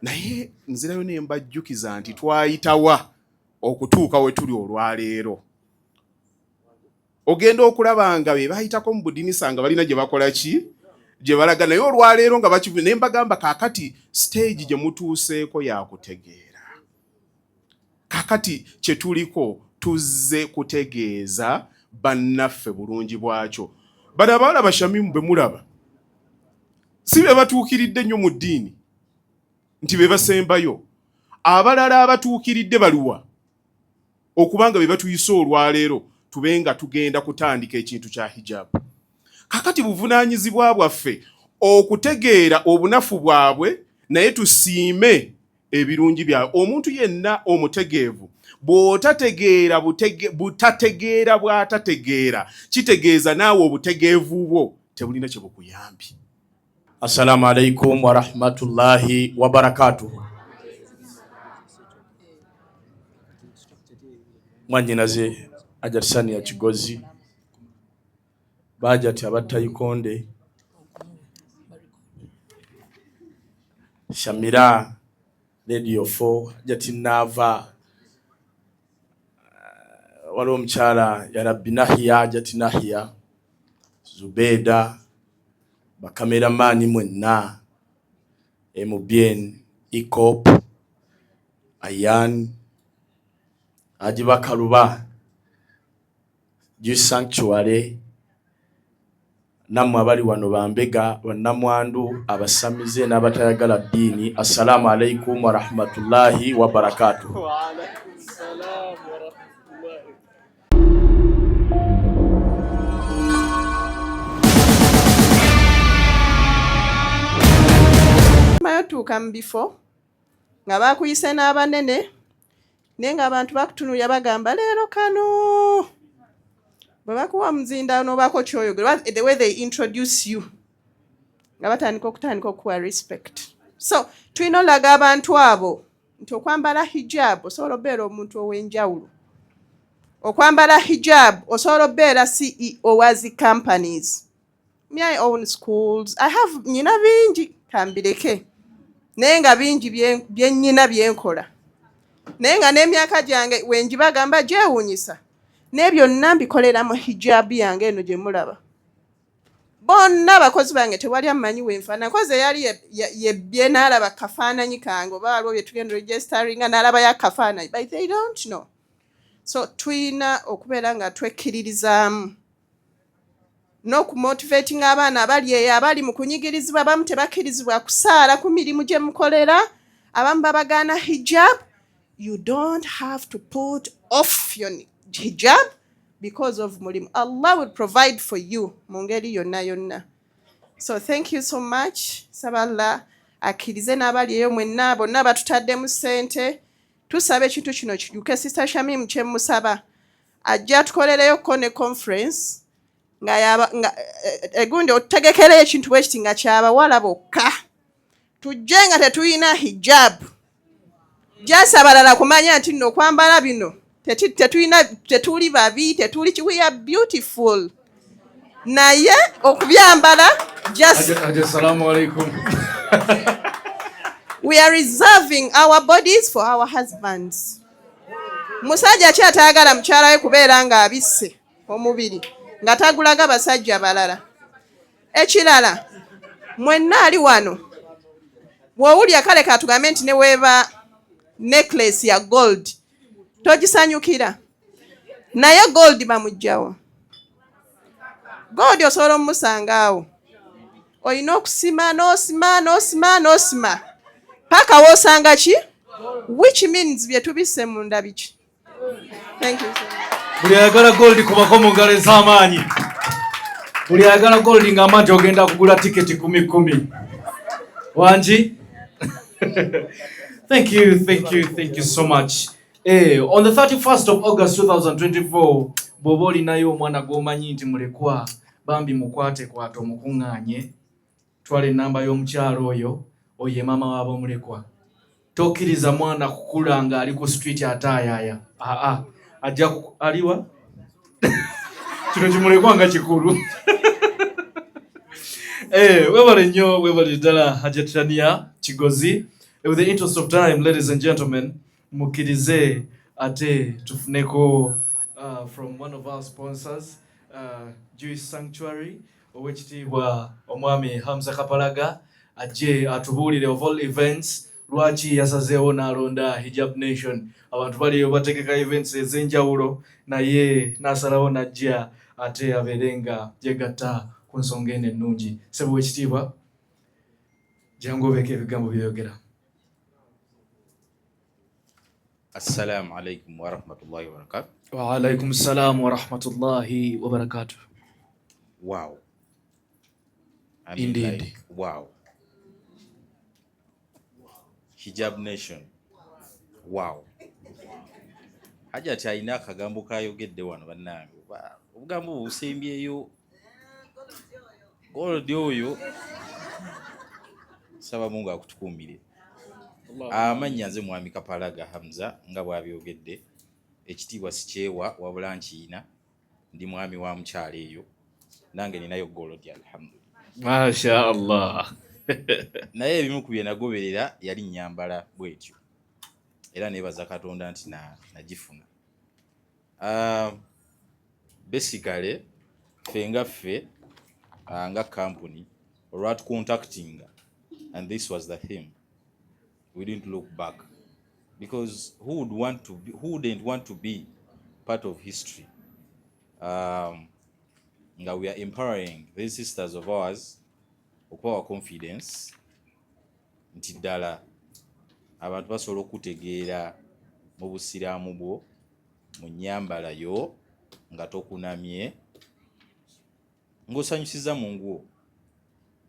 Naye nzirayo ne mbajjukiza nti twayitawa okutuuka we tuli olwaleero. Ogenda okulaba nga be bayitako mu budinisa nga balina gye bakola ki gye balaga, naye olwaleero nga bakivu. Ne mbagamba kaakati stage gye mutuuseeko yakutegeera. Kaakati kye tuliko tuzze kutegeeza bannaffe bulungi bwakyo. Bano abawala bashamimu be mulaba si be batuukiridde nnyo mu ddiini nti be basembayo. Abalala abatuukiridde baluwa okubanga be batuyise olwaleero tube nga tugenda kutandika ekintu kya hijabu. Kakati buvunaanyizibwa bwaffe okutegeera obunafu bwabwe, naye tusiime ebirungi byabwe. Omuntu yenna omutegeevu bw'otategeera butategeera bw'atategeera, kitegeeza naawe obutegeevu bwo tebulina kye bukuyambye. Assalamu alaikum warahmatullahi wabarakatuhu. Mwannyinaze Ajatisania Kigozi, Bajati abattayikonde, Shamira Radio 4, Ajati Naava, waliwo omukyala Yarabbi Nahiya, Ajati Nahiya, Zubeda, bakameramaani mwenna, MBN, ECOP, Ayan, Haji Bakaluba, Jewish Sanctuary, nammwe abali wano bambega, bannamwandu, abasamize n'abatayagala ddiini, assalamu alaikum warahmatullahi wabarakatuh. Mayotuuka mu bifo nga bakuyise n'abanene, naye ng'abantu bakutunuulira bagamba leero kano bwe bakuwa muzinda n'obaako kyoyogera, the way they introduce you nga batandika okutandika okuwa respect. So tulina olaga abantu abo nti okwambala hijab osobola obeera omuntu ow'enjawulo, okwambala hijab osobola obeera CEO wa zi companies. Me, I own schools, I have nyina bingi kambireke, naye nga bingi bye nnyina byenkola, naye nga n'emyaka gyange wenjibagamba gyewuunyisa, naye byonna mbikolera mu hijab yange eno gye mulaba. Bonna abakozi bange tewali amanyi wenfaana nkoze yali yebbye n'alaba kafaananyi kange, oba waliwo bye tugenda registeringa n'alabayo akafaananyi, but they don't know. So tulina okubeera nga twekkiririzaamu n'okumotivatinga abaana abali eyo abali mu kunyigirizibwa. Abamu tebakkirizibwa kusaala ku mirimu gye mukolera, abamu babagaana hijab. You don't have to put off your hijab because of mulimu. Allah will provide for you mu ngeri yonna yonna. So thank you so much. Saba Allah akkirize n'abali eyo mwenna bonna batutaddemu ssente. Tusaba ekintu kino kijuke. Sister Shamim, kyemusaba ajja atukolereyoko ne conference nga yaba nga egundi otutegekereyo ekintu bwe kiti nga kyabawala bokka, tujje nga tetulina hijab, just abalala kumanya nti nno okwambala bino tetulina, tetuli babi, tetuli ki, we are beautiful, naye okubyambala just Assalamu alaikum. We are reserving our bodies for our husbands. Musajja ki atayagala mukyala we kubeera ng'abisse omubiri nga tagulaga basajja balala? Ekirala, mwenna ali wano bw'owulya kale katugambe nti ne weeba necklace ya gold togisanyukira, naye gold bamugjawo? Gold osobola omumusanga awo, olina okusima n'osima n'osima n'osima paka woosanga ki, which means bye tubisse munda biki. Thank you so much. Buli ayagala gold kubako mu ngalo ez'amaanyi. Buli ayagala gold ngamba nti ogenda kugula tiketi kumi kumi. Wangi? Thank you, thank you, thank you so much. On the 31st of August 2024, bw'oba olinayo omwana gw'omanyi nti mulekwa, bambi mukwate kwata omukuŋŋaanye, twala ennamba y'omukyalo oyo, oyo ye maama w'ab'omulekwa. Tokkiriza mwana kukula ng'ali ku street ataayaaya. Aa, ajja aliwa? Kino kimulekwa nga kikulu. Webale nnyo, webale ddala Hajat Shania Kigozi. With the interest of time, ladies and gentlemen, mukkirize ate tufuneko from one of our sponsors, Jewish Sanctuary, owekitiibwa omwami Hamza Kapalaga ajje atubuulire of all events lwaki yasazeewo n'alonda Hijab Nation. Abantu baliyo bategeka events ez'enjawulo naye n'asalawo n'ajja ate abeere nga yegatta ku nsonga eno ennungi. Ssebo wekitiibwa, jangu obeeko ebigambo by'oyogera. Assalamu alaikum warahmatullahi wabarakatuh. Wa alaikum salam wa rahmatullahi wa barakatuh. Wow. I mean, Indeed. Like, wow. Hijab Nation. Wow. Hajati alina akagambo kayogedde wano bannange. Obugambo obwo busembyeyo. Gold oyo. Saba Mungu akutukuumire. Amannya nze Mwami Kapalaga Hamza nga bw'abyogedde. Ekitiibwa sikyewa wabula nkiina. Ndi mwami wa mukyala eyo. Nange ninayo gold, alhamdulillah. Masha Allah. Naye ebimu ku bye nagoberera yali nnyambala bw'etyo. Era neebaza Katonda nti nagifuna. Basically ffe nga ffe nga company olwatucontactinga, and this was the theme. We didn't look back because who would want to be, who wouldn't want to be part of history? Nga we are empowering these sisters of ours okubawa confidence nti ddala abantu basobola okutegeera mu busiraamu bwo mu nnyambala yo nga tokunamye ng'osanyusiza mu nguo.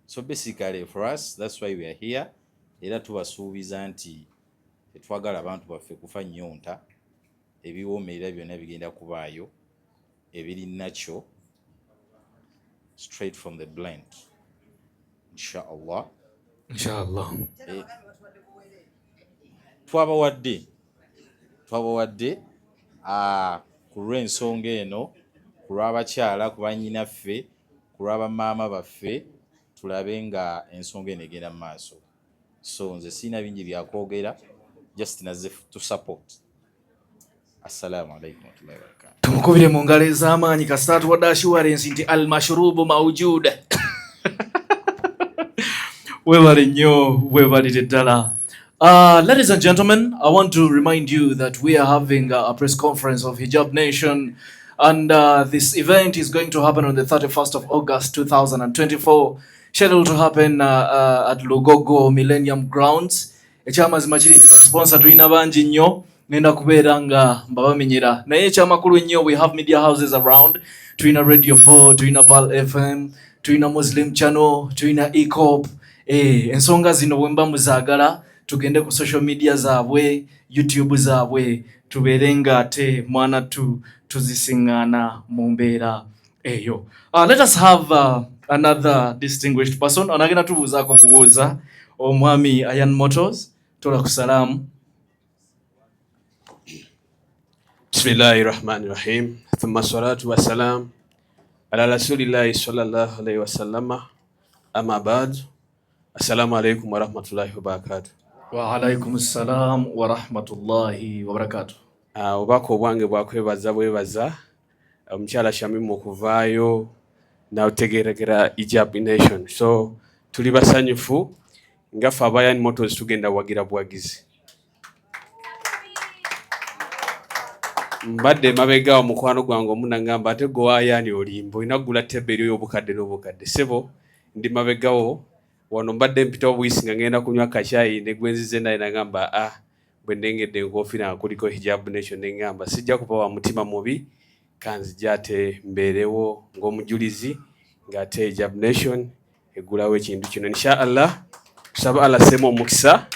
So basically for us, that's why we are here. Era tubasuubiza nti tetwagala abantu baffe kufa nnyonta, ebiwoomerera byonna bigenda kubaayo ebiri nakyo straight from the blend, inshallah. Inshallah. Twabawadde ku lw'ensonga eno, ku lw'abakyala, ku bannyinaffe, ku lw'abamaama baffe, tulabe nga ensonga eno egenda mu maaso. So nze sirina bingi byakwogera, just naze to support. Assalamu alaikum warahmatullahi wabarakatuh. Tumukubire mu ngalo ez'amaanyi kasita atuwadde assurance nti almashrubu mawjud. Webale nnyo, webalire ddala. Ladies and gentlemen, I want to remind you that we are having a press conference of Hijab Nation, and this event is going to happen on the 31st of August 2024, scheduled to happen at Lugogo Millennium Grounds. Ekyamazima kiri nti basponsor tulina bangi nnyo, ngenda kubeera nga mbabamenyera, naye ekyamakulu ennyo, we have media houses around. Tulina Radio 4, tulina Pal FM, tulina Muslim Channel, tulina Ecop. Ensonga zino bwe mba muzaagala, tugende ku social media zaabwe, YouTube zaabwe, tubeere nga ate mwana tu tuzisiŋŋaana mu mbeera eyo. Let us have another distinguished person onagenda tubuuzaako bubuuza, omwami Ayan Motors. Tola ku salaamu. Bismillahi rahmani rahim, thumma salatu wassalam ala rasulillahi sallallahu alaihi wasallama, amma ba'd. Assalamu alaikum warahmatullahi wabarakatuh. Wa alaikum salam wa rahmatullahi wa barakatuh. Obubaka obwange bwakwebaza bwebaza omukyala Shamimu okuvaayo n'ategeerekera Hijab Nation. So tuli basanyufu nga ffe aba Ayan Motors tugenda wagira buwagizi. Mbadde emabega awo mukwano gwange omu nangamba ate gwe waayani olimba olina kugula tebe eri ey'obukadde n'obukadde. Ssebo ndi mabegawo wano, mbadde mpitawo buyisi nga ngenda kunywa kacyayi ne gwe nzize naye nangamba bwe nnengedde enkofiira nga kuliko Hijab Nation ne ngamba sijja kuba wa mutima mubi, kanzije ate mbeerewo ng'omujulizi ng'ate Hijab Nation eggulawo ekintu kino. Insha Allah tusaba Allah asseemu omukisa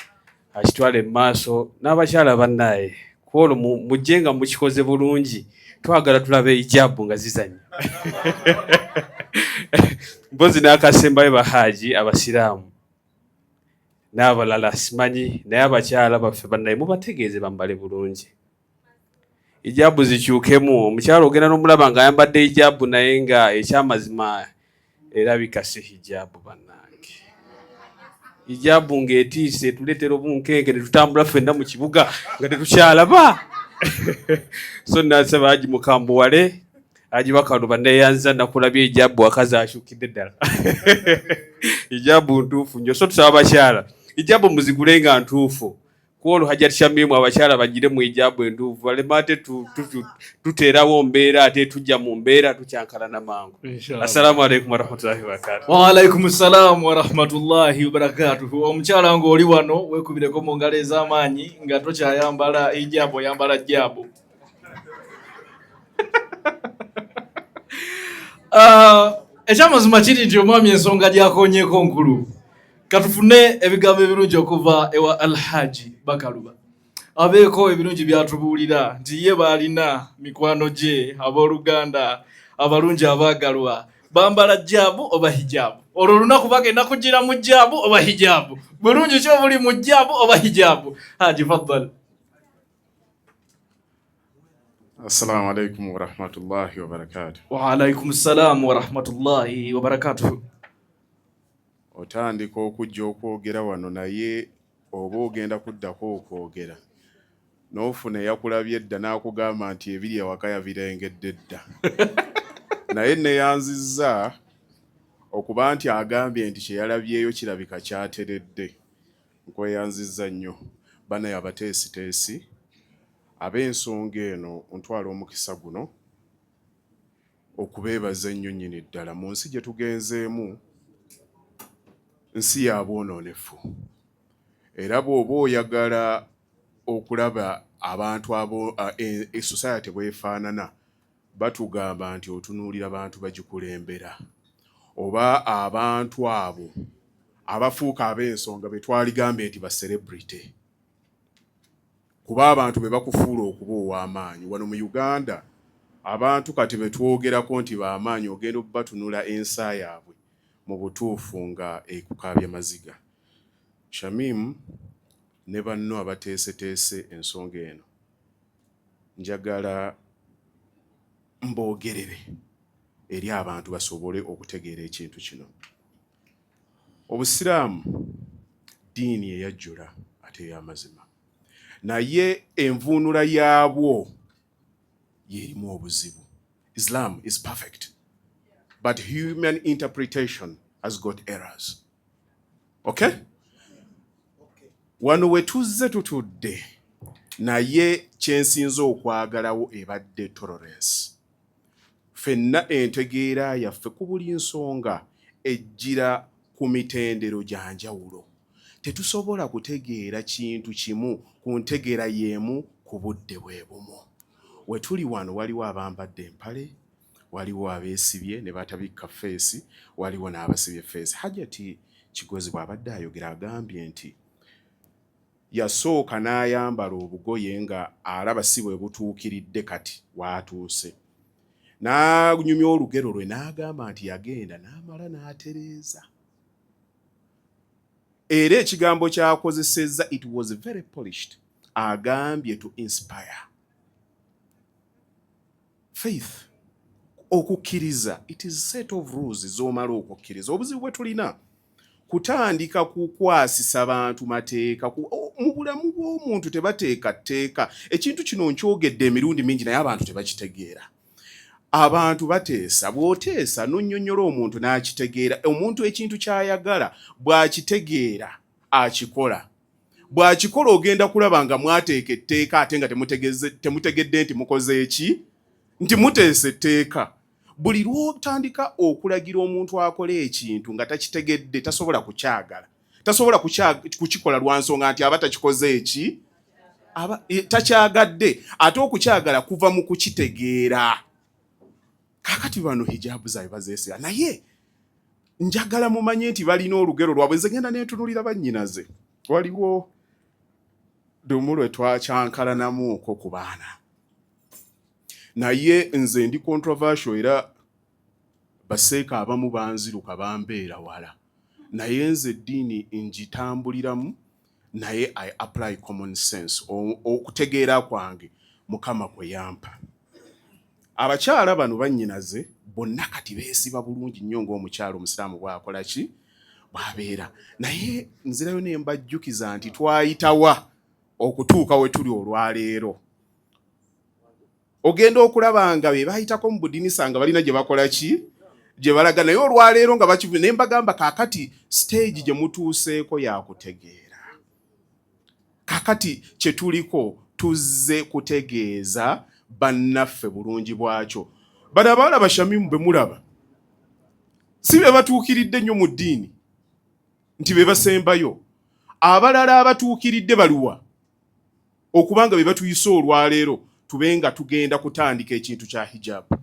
akitwale mu maaso n'abakyala bannaaye kwolwo mujje nga mukikoze bulungi, twagala tulabe hijabu nga zizannya. Mpozi n'akasembayo, bahaaji abasiraamu n'abalala simanyi, naye abakyala baffe bannaye mubategeeze bambale bulungi, hijabu zikyukemu. Omukyala ogenda n'omulaba ng'ayambadde hijabu naye nga ekyamazima erabika si hijabu bannange. Ijabu ng'etiise etuleetera obunkenke ne tutambula ffenna mu kibuga nga tetukyalaba. So nasaba Haji Mukambuwale, Haji Bakaluba, neyanza nakulabye ijabu wakazi akyukidde ddala. Ijabu ntuufu nnyo. So tusaba abakyala ijabu muzigule nga ntuufu. Kwolwo Hajat Shamimu abakyala bagire mu ijabu entuufu baleme ate tuteerawo mbeera ate tujja mu mbeera tukyankalana mangu. Assalamu alaikum warahmatullahi wabarakatuh. Wa alaikum salam wa rahmatullahi wa barakatuh. Omukyala ng'oli wano weekubireko mu ngalo ez'amaanyi nga tokyayambala ijabu, oyambala jaabu. Ekyamazima kiri nti omwami ensonga gy'akoonyeeko nkulu. Katufune ebigambo ebirungi okuva ewa Alhaji Bakaluba, abeeko ebirungi by'atubuulira nti ye baalina mikwano gye abooluganda abalungi abaagalwa bambala jaabu oba hijaabu. Olwo olunaku bagenda kugira mu jaabu oba hijaabu, bulungi ki obuli mu jaabu oba hijaabu? Haji faddal. Assalamu alaikum warahmatullahi wabarakatuh. Wa alaikum salam warahmatullahi wabarakatuh. Otandika okujja okwogera wano naye oba ogenda kuddako okwogera n'ofuna eyakulabye edda n'akugamba nti ebiri ewaka yabirengedde dda. Naye neyanzizza okuba nti agambye nti kye yalabyeyo kirabika kyateredde. Nkweyanzizza nnyo banaye abateesiteesi ab'ensonga eno, ntwala omukisa guno okubeebaza ennyo nnyini ddala. Mu nsi gye tugenzeemu nsi ya bwonoonefu, era bw'oba oyagala okulaba abantu abo society bw'efaanana, batugamba nti otunuulira bantu bagikulembera oba abantu abo abafuuka ab'ensonga be twaligambye nti ba celebrity, kuba abantu be bakufuula okuba ow'amaanyi. Wano mu Uganda abantu kati be twogerako nti b'amaanyi, ogenda okubatunula ensa yaabwe mu butuufu nga ekukaabya maziga. Shamim ne banno abateeseteese ensonga eno, njagala mboogerere eri abantu basobole okutegeera ekintu kino. Obusiraamu ddiini eyajjula ate ey'amazima, naye envuunula yaabwo y'erimu obuzibu. Islam is perfect, but human interpretation has got errors. Okay? Wano we tuzze tutudde, naye kyensinza okwagalawo ebadde tolerance. Ffenna entegeera yaffe ku buli nsonga ejjira ku mitendero gya njawulo. Tetusobola kutegeera kintu kimu ku ntegeera y'emu ku budde bwe bumu. We tuli wano waliwo abambadde empale, waliwo abeesibye ne batabikka feesi, waliwo n'abasibye feesi. Hajati Kigozi bw'abadde ayogera agambye nti yasooka n'ayambala obugoye nga alaba si bwe butuukiridde kati w'atuuse. N'anyumya olugero lwe n'agamba nti yagenda n'amala n'atereeza. Era ekigambo ky'akozesezza, it was very polished, agambye to inspire faith, okukkiriza. It is set of rules z'omala okukkiriza. Obuzibu bwe tulina kutandika kukwasisa bantu mateeka mu bulamu bw'omuntu tebateeka tteeka. Ekintu kino nkyogedde emirundi mingi naye abantu tebakitegeera. Abantu bateesa, bw'oteesa n'onnyonnyola omuntu n'akitegeera, omuntu ekintu ky'ayagala bw'akitegeera akikola. Bw'akikola ogenda kulaba nga mwateeka etteeka ate nga temutegedde nti mukoze eki, nti muteesa etteeka. Buli lw'otandika okulagira omuntu akole ekintu nga takitegedde, tasobola kukyagala, tasobola kukikola lwa nsonga nti aba takikoze eki, aba takyagadde. Ate okukyagala kuva mu kukitegeera. Kaakati bano hijabu zaabwe bazeesiba, naye njagala mumanye nti balina olugero lwabwe. Nze ngenda nentunulira bannyinaze, waliwo lumu lwe twakyankalanamuuko ku baana, naye nze ndi controversial era baseeka abamu banziruka bambeera wala, naye nze eddiini ngitambuliramu, naye I apply common sense, okutegeera kwange Mukama kwe yampa. Abakyala bano bannyinaze bonna kati beesiba bulungi nnyo ng'omukyala omusiraamu bw'akola ki? Bwabeera naye nzirayo ne mbajjukiza nti twayitawa okutuuka we tuli olwaleero. Ogenda okulaba nga be bayitako mu budinisa nga balina gye bakola ki gye balaga, naye olwaleero nga bakivu. Ne mbagamba kaakati stage gye mutuuseeko yakutegeera. Kaakati kye tuliko tuzze kutegeeza bannaffe bulungi bwakyo. Bano abawala bashamimu be mulaba si be batuukiridde nnyo mu ddiini nti be basembayo. Abalala abatuukiridde baluwa okubanga be batuyise olwaleero tube nga tugenda kutandika ekintu kya hijabu?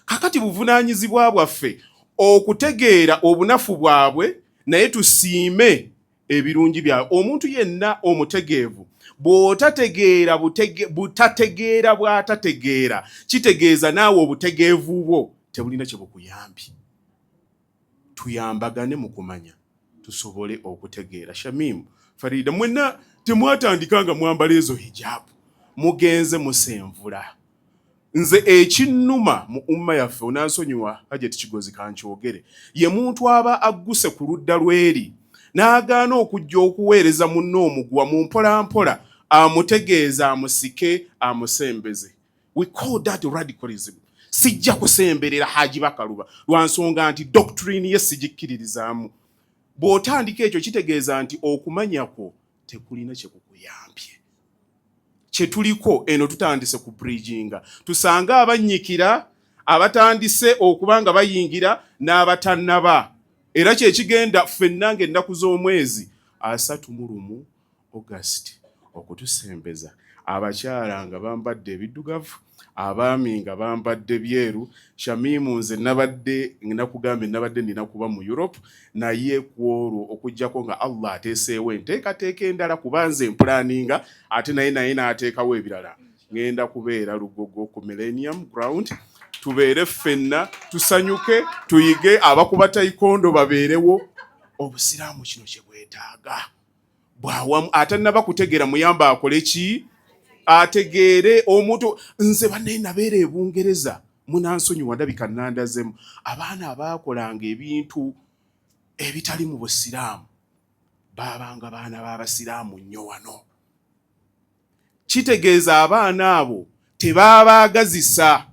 Kakati buvunaanyizibwa bwaffe okutegeera obunafu bwabwe, naye tusiime ebirungi byabwe. Omuntu yenna omutegeevu bw'otategeera butategeera bw'atategeera, kitegeeza naawe obutegeevu bwo tebulina kye bukuyambye. Tuyambagane mu kumanya tusobole okutegeera. Shamim, Farida, mwenna temwatandika nga mwambala ezo hijabu, mugenze musenvula. Nze ekinnuma mu umma yaffe, onansonyiwa Hajati Kigozi kankyogere, ye muntu aba agguse ku ludda lweri n'agaana okujja okuweereza munne omuguwa mu mpolampola, amutegeeza, amusike, amusembeze. We call that radicalism. Sijja kusemberera Haji Bakaluba lwa nsonga nti doctrine ye sigikkiririzaamu. Bw'otandika ekyo, kitegeeza nti okumanya kwo tekulina kye kukuyambye. Kye tuliko eno, tutandise ku bridginga, tusange abannyikira abatandise okuba nga bayingira n'abatannaba. Era kyekigenda ffenna ng'ennaku z'omwezi 31 August okutusembeza, abakyala nga bambadde ebiddugavu, abaami nga bambadde byeru. Shamimu, nze nabadde nakugambye, nabadde nina kuba mu Europe, naye ku olwo okugjako nga Allah ateeseewo enteekateeka endala, kuba nze mpulaninga ate naye n'ateekawo ebirala, ŋŋenda kubeera Lugogo ku Millennium Ground. Tubeere ffenna, tusanyuke, tuyige, abakuba taekwondo babeerewo. Obusiraamu kino kye bwetaaga bwawamu. Atannaba kutegeera muyamba akole ki? Ategeere. Omuntu nze bannaye nabeera e Bungereza, munansonyiwa ndabika nandazemu, abaana abaakolanga ebintu ebitali mu busiraamu baabanga baana b'abasiraamu nnyo wano. Kitegeeza abaana abo tebabaagazisa,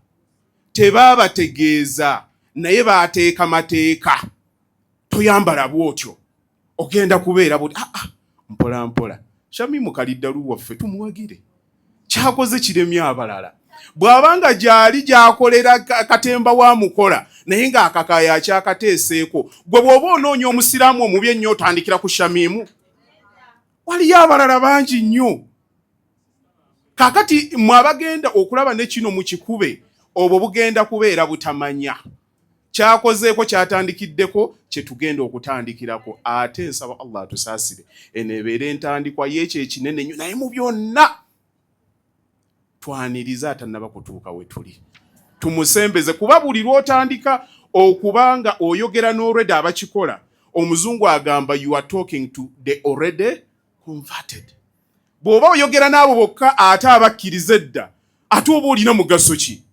tebaabategeeza, naye baateeka mateeka: toyambala bwotyo, ogenda kubeera buti. Aa ah, ah, mpola mpola. Shamimu Kaliddalu waffe tumuwagire, kyakoze kiremye abalala. Bw'abanga gyali gy'akolera katemba wa mukola, naye ng'akakaya akyakateeseeko. Gwe bw'oba onoonya omusiraamu omubi ennyo, otandikira ku Shamimu. Waliyo abalala bangi nnyo. Kaakati mwe abagenda okulaba ne kino mukikube, obwo bugenda kubeera butamanya. Kyakozeeko, kyatandikiddeko, kyetugenda okutandikirako. Ate nsaba Allah atusaasire, eno ebeere entandikwa y'ekyo ekinene nnyo. Naye mu byonna twanirize atannaba kutuuka we tuli, tumusembeze, kuba buli lw'otandika okuba nga oyogera n'already abakikola, omuzungu agamba you are talking to the already converted. Bw'oba oyogera n'abo bokka ate abakkiriza edda, ate oba olina mugaso ki?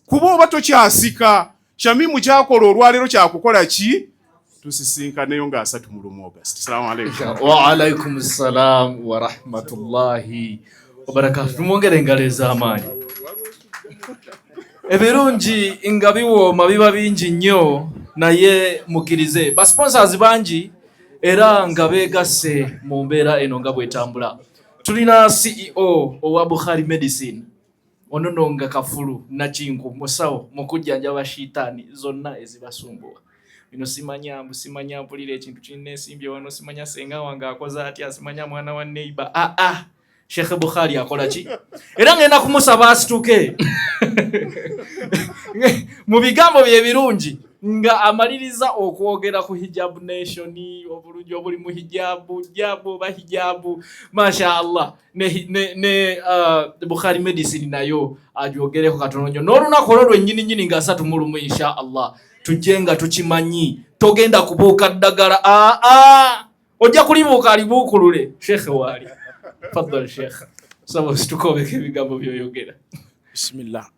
Kuba oba tokyasika. Shamimu kyakola olwaleero kyakukola ki? Tusisinkaneyo nga 31 August. Salamu aleikum. Waalaikum salam warahmatullahi wabarakatu. Tumwongere engalo ez'amaanyi. Ebirungi nga biwooma biba bingi nnyo, naye mukkirize basponsors bangi era nga beegasse mu mbeera eno nga bwetambula. Tulina CEO owa Bukhari Medicine, ono no nga kafulu nakinku musawo mu kujjanjaba shiitaani zonna ezibasumbuwa. Bino simanya mbu simanya mpulira ekintu kirina ensimbi wano, simanya senga wange akoze atya, simanya mwana wa neighbor. Aa ah, ah. Sheikh Bukhari akola ki? Era ngenda kumusaba asituke mu bigambo bye birungi nga amaliriza okwogera ku Hijab Nation, obulungi obuli mu hijabu, jabu oba hijabu, masha Allah, ne Bukhari Medicine nayo agyogereko katono nnyo n'olunaku olwo lwennyini nnyini nga 31, insha Allah, tujje nga tukimanyi. Togenda kubuuka ddagala, aa ah, ojja kulibuuka alibuukulule. Shekhe waali, faddal shekh, saba osituka obeko ebigambo byoyogera. Bismillah,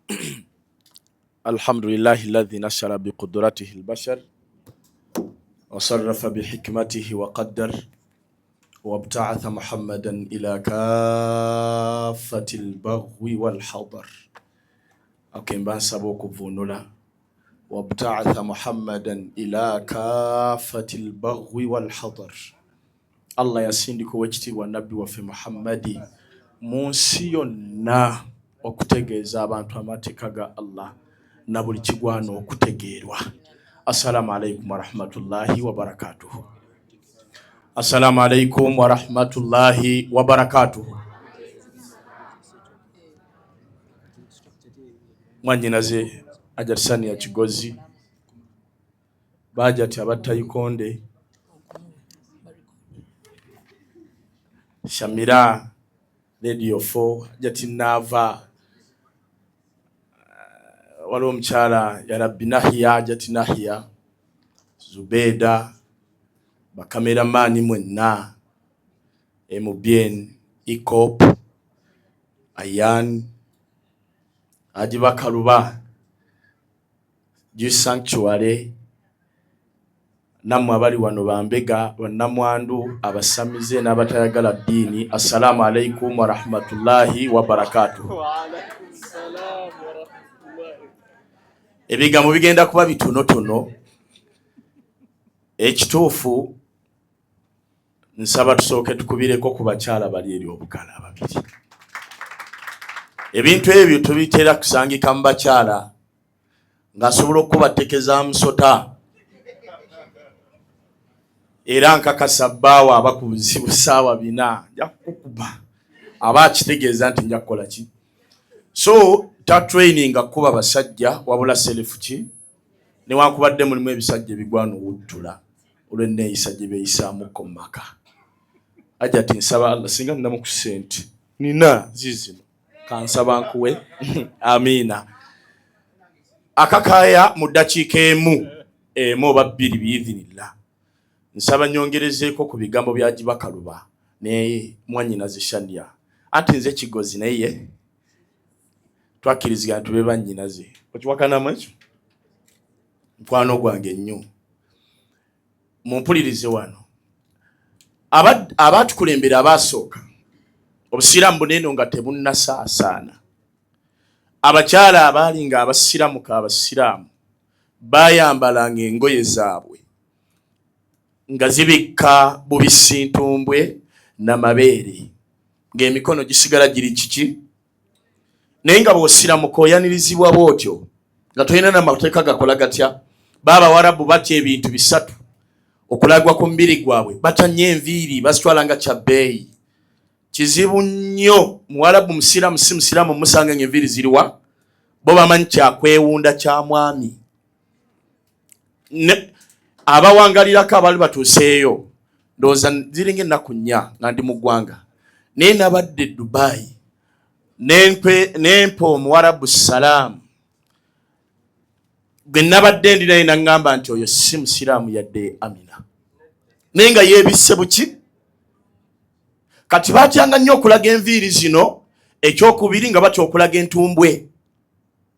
alhamdulillahi alladhi nashara biqudratihi albashar. وصرف بحكمته وقدر وابتعث محمدا إلى كافة البغو والحضر. Okay, mba nsaba okuvvuunula wabtaatha muhammadan ila kafati lbagwi walhadar. Allah yasindika owekitiibwa nabbi waffe Muhammadi mu nsi yonna okutegeeza abantu amateeka ga Allah na buli kigwana okutegeerwa. Assalamu alaikum warahmatullahi wabarakatuhu. Assalamu alaikum warahmatullahi wabarakatuhu. Mwanyinaze Ajatisania Kigozi, Bajati abattayikonde, Shamira Radio 4, Ajati Naava, waliwo omukyala Yarabbi Nahiya, Ajati Nahiya, Zubeda, bakameramaani mwenna, MBN, Ecop, Ayan, Haji Bakaluba, Jewish Sanctuary, nammwe abali wano bambega, bannamwandu, abasamize n'abatayagala ddiini, assalaamu alaikum warahmatullahi wabarakatuhu. Ebigambo bigenda kuba bitonotono. Ekituufu nsaba tusooke tukubireko ku bakyala bali eri obukala ababiri. Ebintu ebyo tubitera kusangika mu bakyala ng'asobola okukubatekeza musota, era nkakasa bbaawo aba ku buzibu ssaawa 4 nja kukukuba, aba akitegeeza nti nja kukola ki. So ta training kuba basajja wabula self ki, newankubadde mulimu ebisajja ebigwana owuttula olw'enneeyisa gye beeyisaamuko mu maka. Ajati nsaba Allah singa ninamu ku ssente nina ziizino kansaba nkuwe amiina. Akakaaya mu ddakiika emu emu oba bbiri biidhinillah. Nsaba nyongerezeeko ku bigambo bya Gibakaluba ne mwannyinaze Shania. Anti nze Kigozi naye ye twakkirizigana tube bannyinaze. Okiwakanamu ekyo? Mukwano gwange nnyo. Mumpulirize wano. Abaatukulembera abaasooka obusiraamu bunene nga tebunnasaasaana, abakyala abaali nga abasiramuka abasiraamu baayambalanga engoye zaabwe nga zibikka bubisintumbwe n'amabeere, ng'emikono gisigala giri kiki, naye nga bw'osiramuka oyanirizibwa bw'otyo nga tolina n'amateeka gakola gatya. Baabawarabu batya ebintu bisatu okulagwa ku mubiri gwabwe, batya nnyo enviiri, bazitwala nga kya bbeeyi. Kizibu nnyo muwarabu musiraamu si musiraamu musanga ng'enviiri ziriwa, bo bamanyi kyakwewunda kya mwami. Abawangalirako abaali batuuseeyo ndowooza ziringa ennaku 4 nga ndi mu ggwanga, naye nabadde Dubai nempa omuwarabu salaamu gwe nabadde ndi naye naŋŋamba nti oyo si musiraamu yadde Amina, naye nga yeebisse buki. Kati batyanga nnyo okulaga enviiri zino. Ekyokubiri nga batya okulaga entumbwe.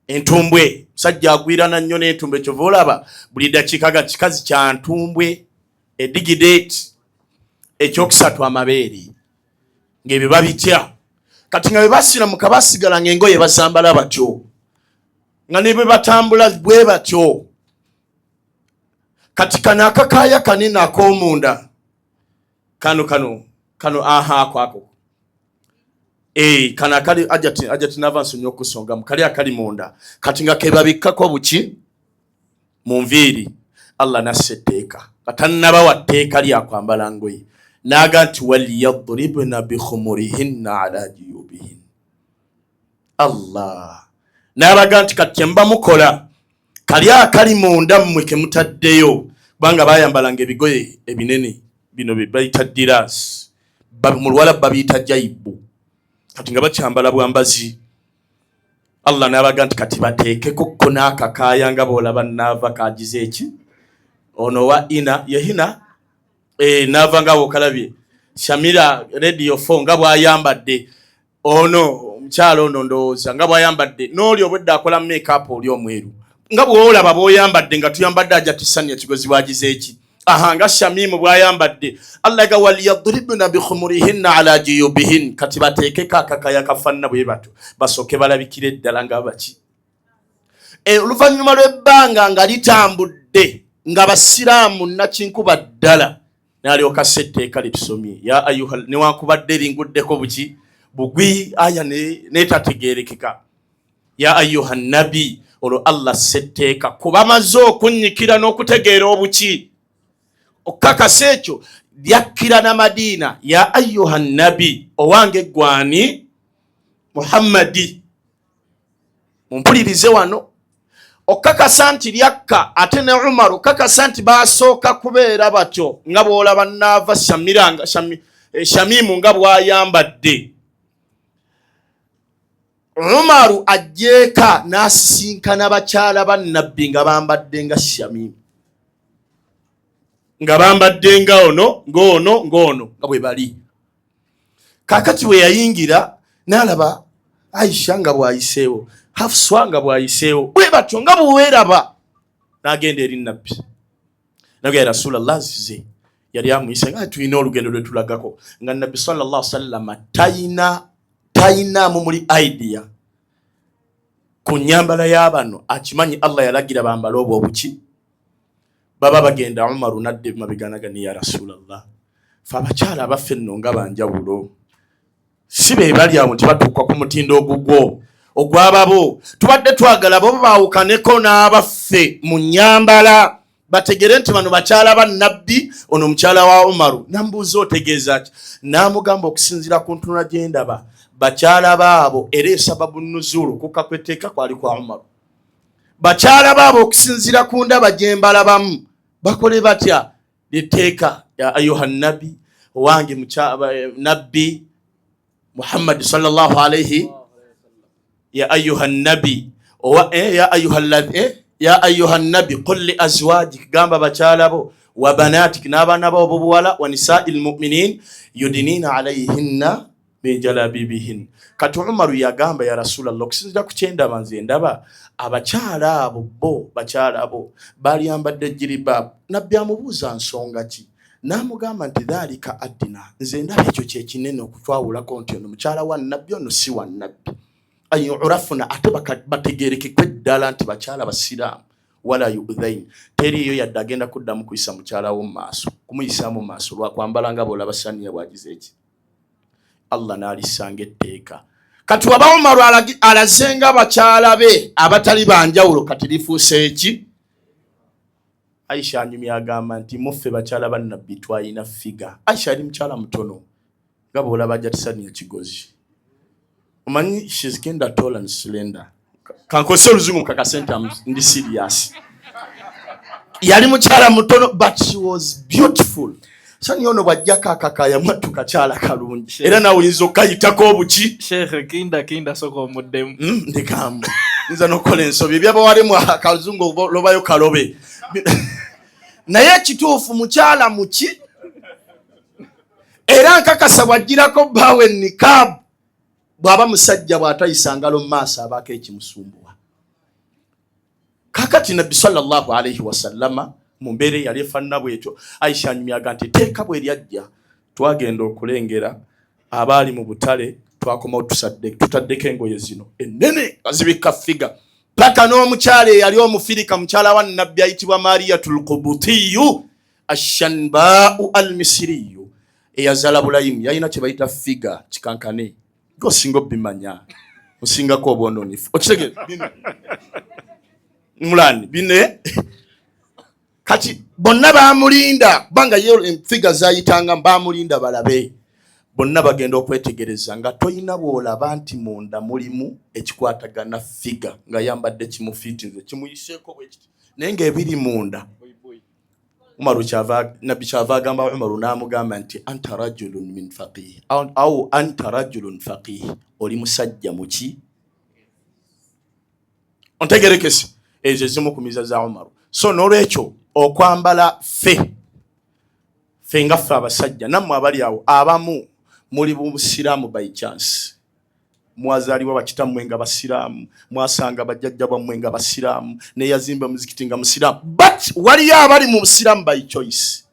Entumbwe musajja agwirana nnyo n'entumbwe, kyova olaba buli dakiika ga kikazi kya ntumbwe edigidate. Ekyokusatu amabeere ng'ebyo babitya. Kati nga bwe basiramuka basigala ng'engoye bazambala batyo, nga ne bwe batambula bwe batyo. Kati kano akakaaya kanene ak'omunda kano kano kano aha ako ako kano akali ajati ajati nava nsonyi okusongamu kali akali munda, kati nga kebabikkako buki mu nviiri. Allah nassa etteeka nga tannabawa tteeka lya kwambala ngoye, n'aga nti waliyadribna bikhumurihinna ala juyubihin. Allah n'abaga nti kati kyemuba mukola kali akali munda mmwe ke mutaddeyo, kubanga bayambalanga ebigoye ebinene bino bye bayita dirasi, mu luwala babiyita jaibu, kati nga bakyambala bwambazi. Allah n'abaga nti kati bateekeko ko n'akakaaya nga bw'olaba naava kagize eki ono wa ina yehina naava nga bw'okalabye Shamira Radio 4 nga bw'ayambadde ono omukyala ono ndowooza nga bw'ayambadde n'oli obwedda akola make up oli omweru nga bw'olaba bw'oyambadde nga tuyambadde aja tisania Kigozi bwagize eki. Aha, nga Shamimu bw'ayambadde. Allah ga waliyadribna bikhumurihinna ala juyubihin, kati bateekeko akakaya kafanna bwe batyo basooke balabikire ddala nga baki. Oluvannyuma lw'ebbanga nga litambudde nga basiraamu nakinkuba ddala, nalyoka setteeka litusomye ya ayuha, newankubadde ringuddeko buki bugwi aya netategerekeka ya ayuha nabi. Olwo Allah setteeka kubamaze okunnyikira n'okutegeera obuki okukakasa ekyo lyakkira na Madiina. Ya ayuha nabi, owange gwani Muhammadi, mumpulirize wano. Okakasa nti lyakka ate ne Umar, okakasa nti basooka kubeera batyo nga bw'olaba naava Shamimu nga bw'ayambadde. Umaru ajjeeka n'asisinkana bakyala ba Nabbi nga bambadde nga Shamimu, nga bambadde nga ono ng'ono ng'ono nga bwe bali. Kakati bwe yayingira n'alaba Aisha nga bw'ayiseewo, Hafswa nga bw'ayiseewo, bwe batyo nga bweweraba, n'agenda eri Nabbi naga, ya Rasulallah, zize. Yali amuyise nga tulina olugendo lwe tulagako, nga Nabbi sallallahu sallama tayinaamu muli idea ku nyambala y'abano. Akimanyi Allah yalagira bambale obwo obuki baba bagenda. Umaru nadde mabeganaga ni, ya Rasulallah, fe abakyala abaffe nno nga banjawulo, si be bali awo nti batuuka ku mutindo ogugwo ogwababo. Tubadde twagala bo baawukaneko n'abaffe mu nyambala, bategere nti bano bakyala ba Nabbi, ono mukyala wa Umaru. Nambuuza, otegeeza ki? N'amugamba, okusinziira ku ntunula gye ndaba bakyala baabo, era esababu nuzuulu kukka kwetteeka kwali kwa Umaru, bakyala baabo okusinziira ku ndaba gye mbalabamu bakole batya litteeka. Ya ayuha nabi, owange Nabbi Muhammadi sallallahu alaihi, ya ayuha nabi, owa, ya ayuha ya ayuha nabi qul li azwajik, gamba bakyala bo, wa banatik, n'abaana bo obubuwala, wa nisai lmuminin yudinina alaihinna min jalabibihin. Kati Umaru yagamba, ya Rasulallah, okusinzira ku kyendaba, nze ndaba abakyala abo bo bakyala bo balyambadde jiribabu. Nabbi amubuuza nsonga ki? N'amugamba nti dhalika addina, nze ndaba ekyo kyekinene okutwawulako nti ono mukyala wa Nabbi, ono si wa Nabbi, anyurafuna, ate bategerekekwe ddala nti bakyala basiraamu, wala yudhain, teriiyo yadde agenda kuddamu kuyisa mukyala wo mu maaso, kumuyisaamu mu maaso lwakwambala nga bwolaba Saniya bwagize eki. Allah n'alisanga etteeka. Kati waba Umaru alaze nga bakyala be abatali banjawulo, kati lifuuse eki? Aisha anyumya agamba nti muffe bakyala ba Nabbi twalina figure. Aisha yali mukyala mutono nga bwolaba Jatisania Kigozi, omanyi she's kinda tall and slender. Kankozese oluzungu mukakase nti ndi serious. Yali mukyala mutono but she was beautiful. Sani ono bw'ajjako akakaya, mwattu kakyala kalungi, era nawe oyinza okukayitako obuki. Sheikh, kinda kinda, soka omuddemu. Ndekamu, nza nokukola ensobi ebyabawalimu akazungu lobayo kalobe, naye ekituufu mukyala muki, era nkakasa bw'agirako bbaawe nikaabu, bw'aba musajja bw'atayisa ngalo mu maaso abaako ekimusumbuwa. Kakati Nabbi sallallahu alaihi wasallama mu mbeera eyali efaanana bwetyo, Aisha anyumyaga nti etteeka bwe lyajja twagenda okulengera abaali mu butale, twakomawo tutaddeko engoye zino ennene nga zibikka figure, paka n'omukyala eyali omufirika, mukyala wa Nabbi ayitibwa Mariyatul Qubutiyu Ashanbaau Almisiriyu eyazala Bulayimu, yalina kye bayita figure kikankane. Gosinga obimanya, osingako obwononefu, okitegeera mulani bine. Kati bonna bamulinda, kubanga ye figure zayitanga, bamulinda balabe. Bonna bagenda okwetegereza nga toyina bw'olaba nti munda mulimu ekikwatagana figure, nga yambadde kimufiitinze kimuyiseeko bwekiti, naye ng'ebiri munda. Umaru kyava, Nabbi kyava agamba Umaru, n'amugamba nti anta rajulun min faqih au anta rajulun faqih, oli musajja muki ontegerekese. Ezo ezimu ku miza za Umaru. So n'olwekyo okwambala ffe nga ffe abasajja, nammwe abali awo abamu muli busiraamu by chance. Mwazaalibwa bakitammwe nga basiraamu, mwasanga bajjajja bwammwe nga basiraamu, neyazimba muzikiti nga musiraamu, but waliyo abali mu busiraamu by choice.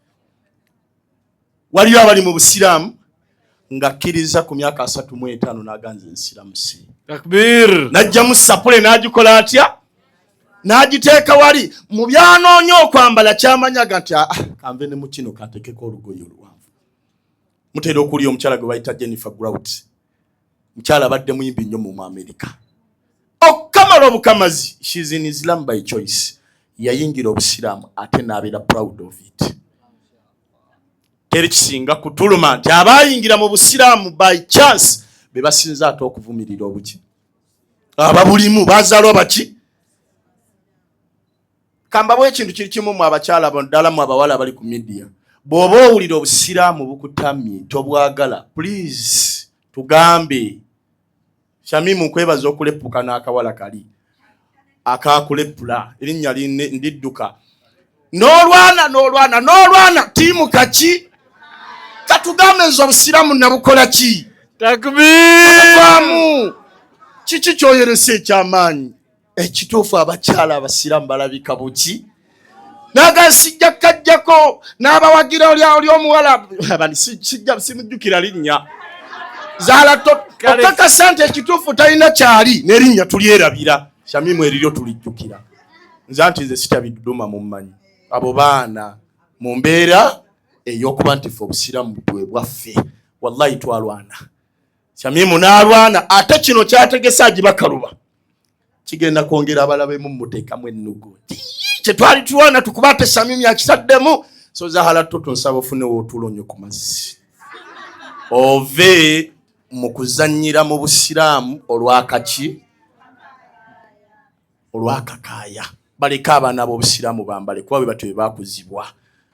Waliyo abali mu busiraamu ng'akkiriza ku myaka 35 n'aganza ensiramusi. Takbir! N'ajjamu sapule n'agikola atya, n'agiteeka wali mu byanoonya okwambala, kyamanyaga nti ah, kanve ne mu kino kantekeko olugoye oluwanvu. Mutera okuwulira omukyala gwe bayita Jennifer Grout, mukyala abadde muyimbi nnyo mu Amerika okukamala obukamazi. She's in Islam by choice. Yayingira obusiraamu ate n'abeera proud of it. Teri kisinga kutuluma nti abayingira mu busiraamu by chance be basinza ate okuvumirira obuki ababulimu bazaalwa baki. Kambawo ekintu kiri kimu, mu abakyala ddala mu abawala abali ku media, bw'oba owulira obusiraamu bukutamye, tobwagala, please tugambe. Shamimu, nkwebaza okulepuka n'akawala kali akakulepula, erinnya ndidduka n'olwana n'olwana n'olwana tiimu kaki katugambe nze obusiraamu nabukola ki? Takbir! Vaamu kiki kyoyeresa ekyamaanyi ekituufu. Abakyala abasiraamu balabika buki naga sijja kajjako n'abawagira oli omuwala bani sijja simujjukira linnya zaala okakasa nti ekituufu talina kyali n'erinnya tulyerabira. Shamimu, eriryo tulijjukira. Nze anti nze sitya biduduma mummanyi abo baana mu mbeera ey'okuba nti ffe obusiraamu bwe bwaffe. Wallahi twalwana, Shamimu n'alwana, ate kino kyategese agibakaluba kigenda kwongera abalabemu muteekamu ennugu kyetwali tulwana tukuba, ate Shamimu akitaddemu. So Zahala Toto, nsaba ofunewo otulo nnyo ku mazzi, ove mu kuzannyira mu busiraamu olwakaki olwakakaaya. Baleke abaana b'obusiraamu bambale, kuba bwe batyo bwe bakuzibwa.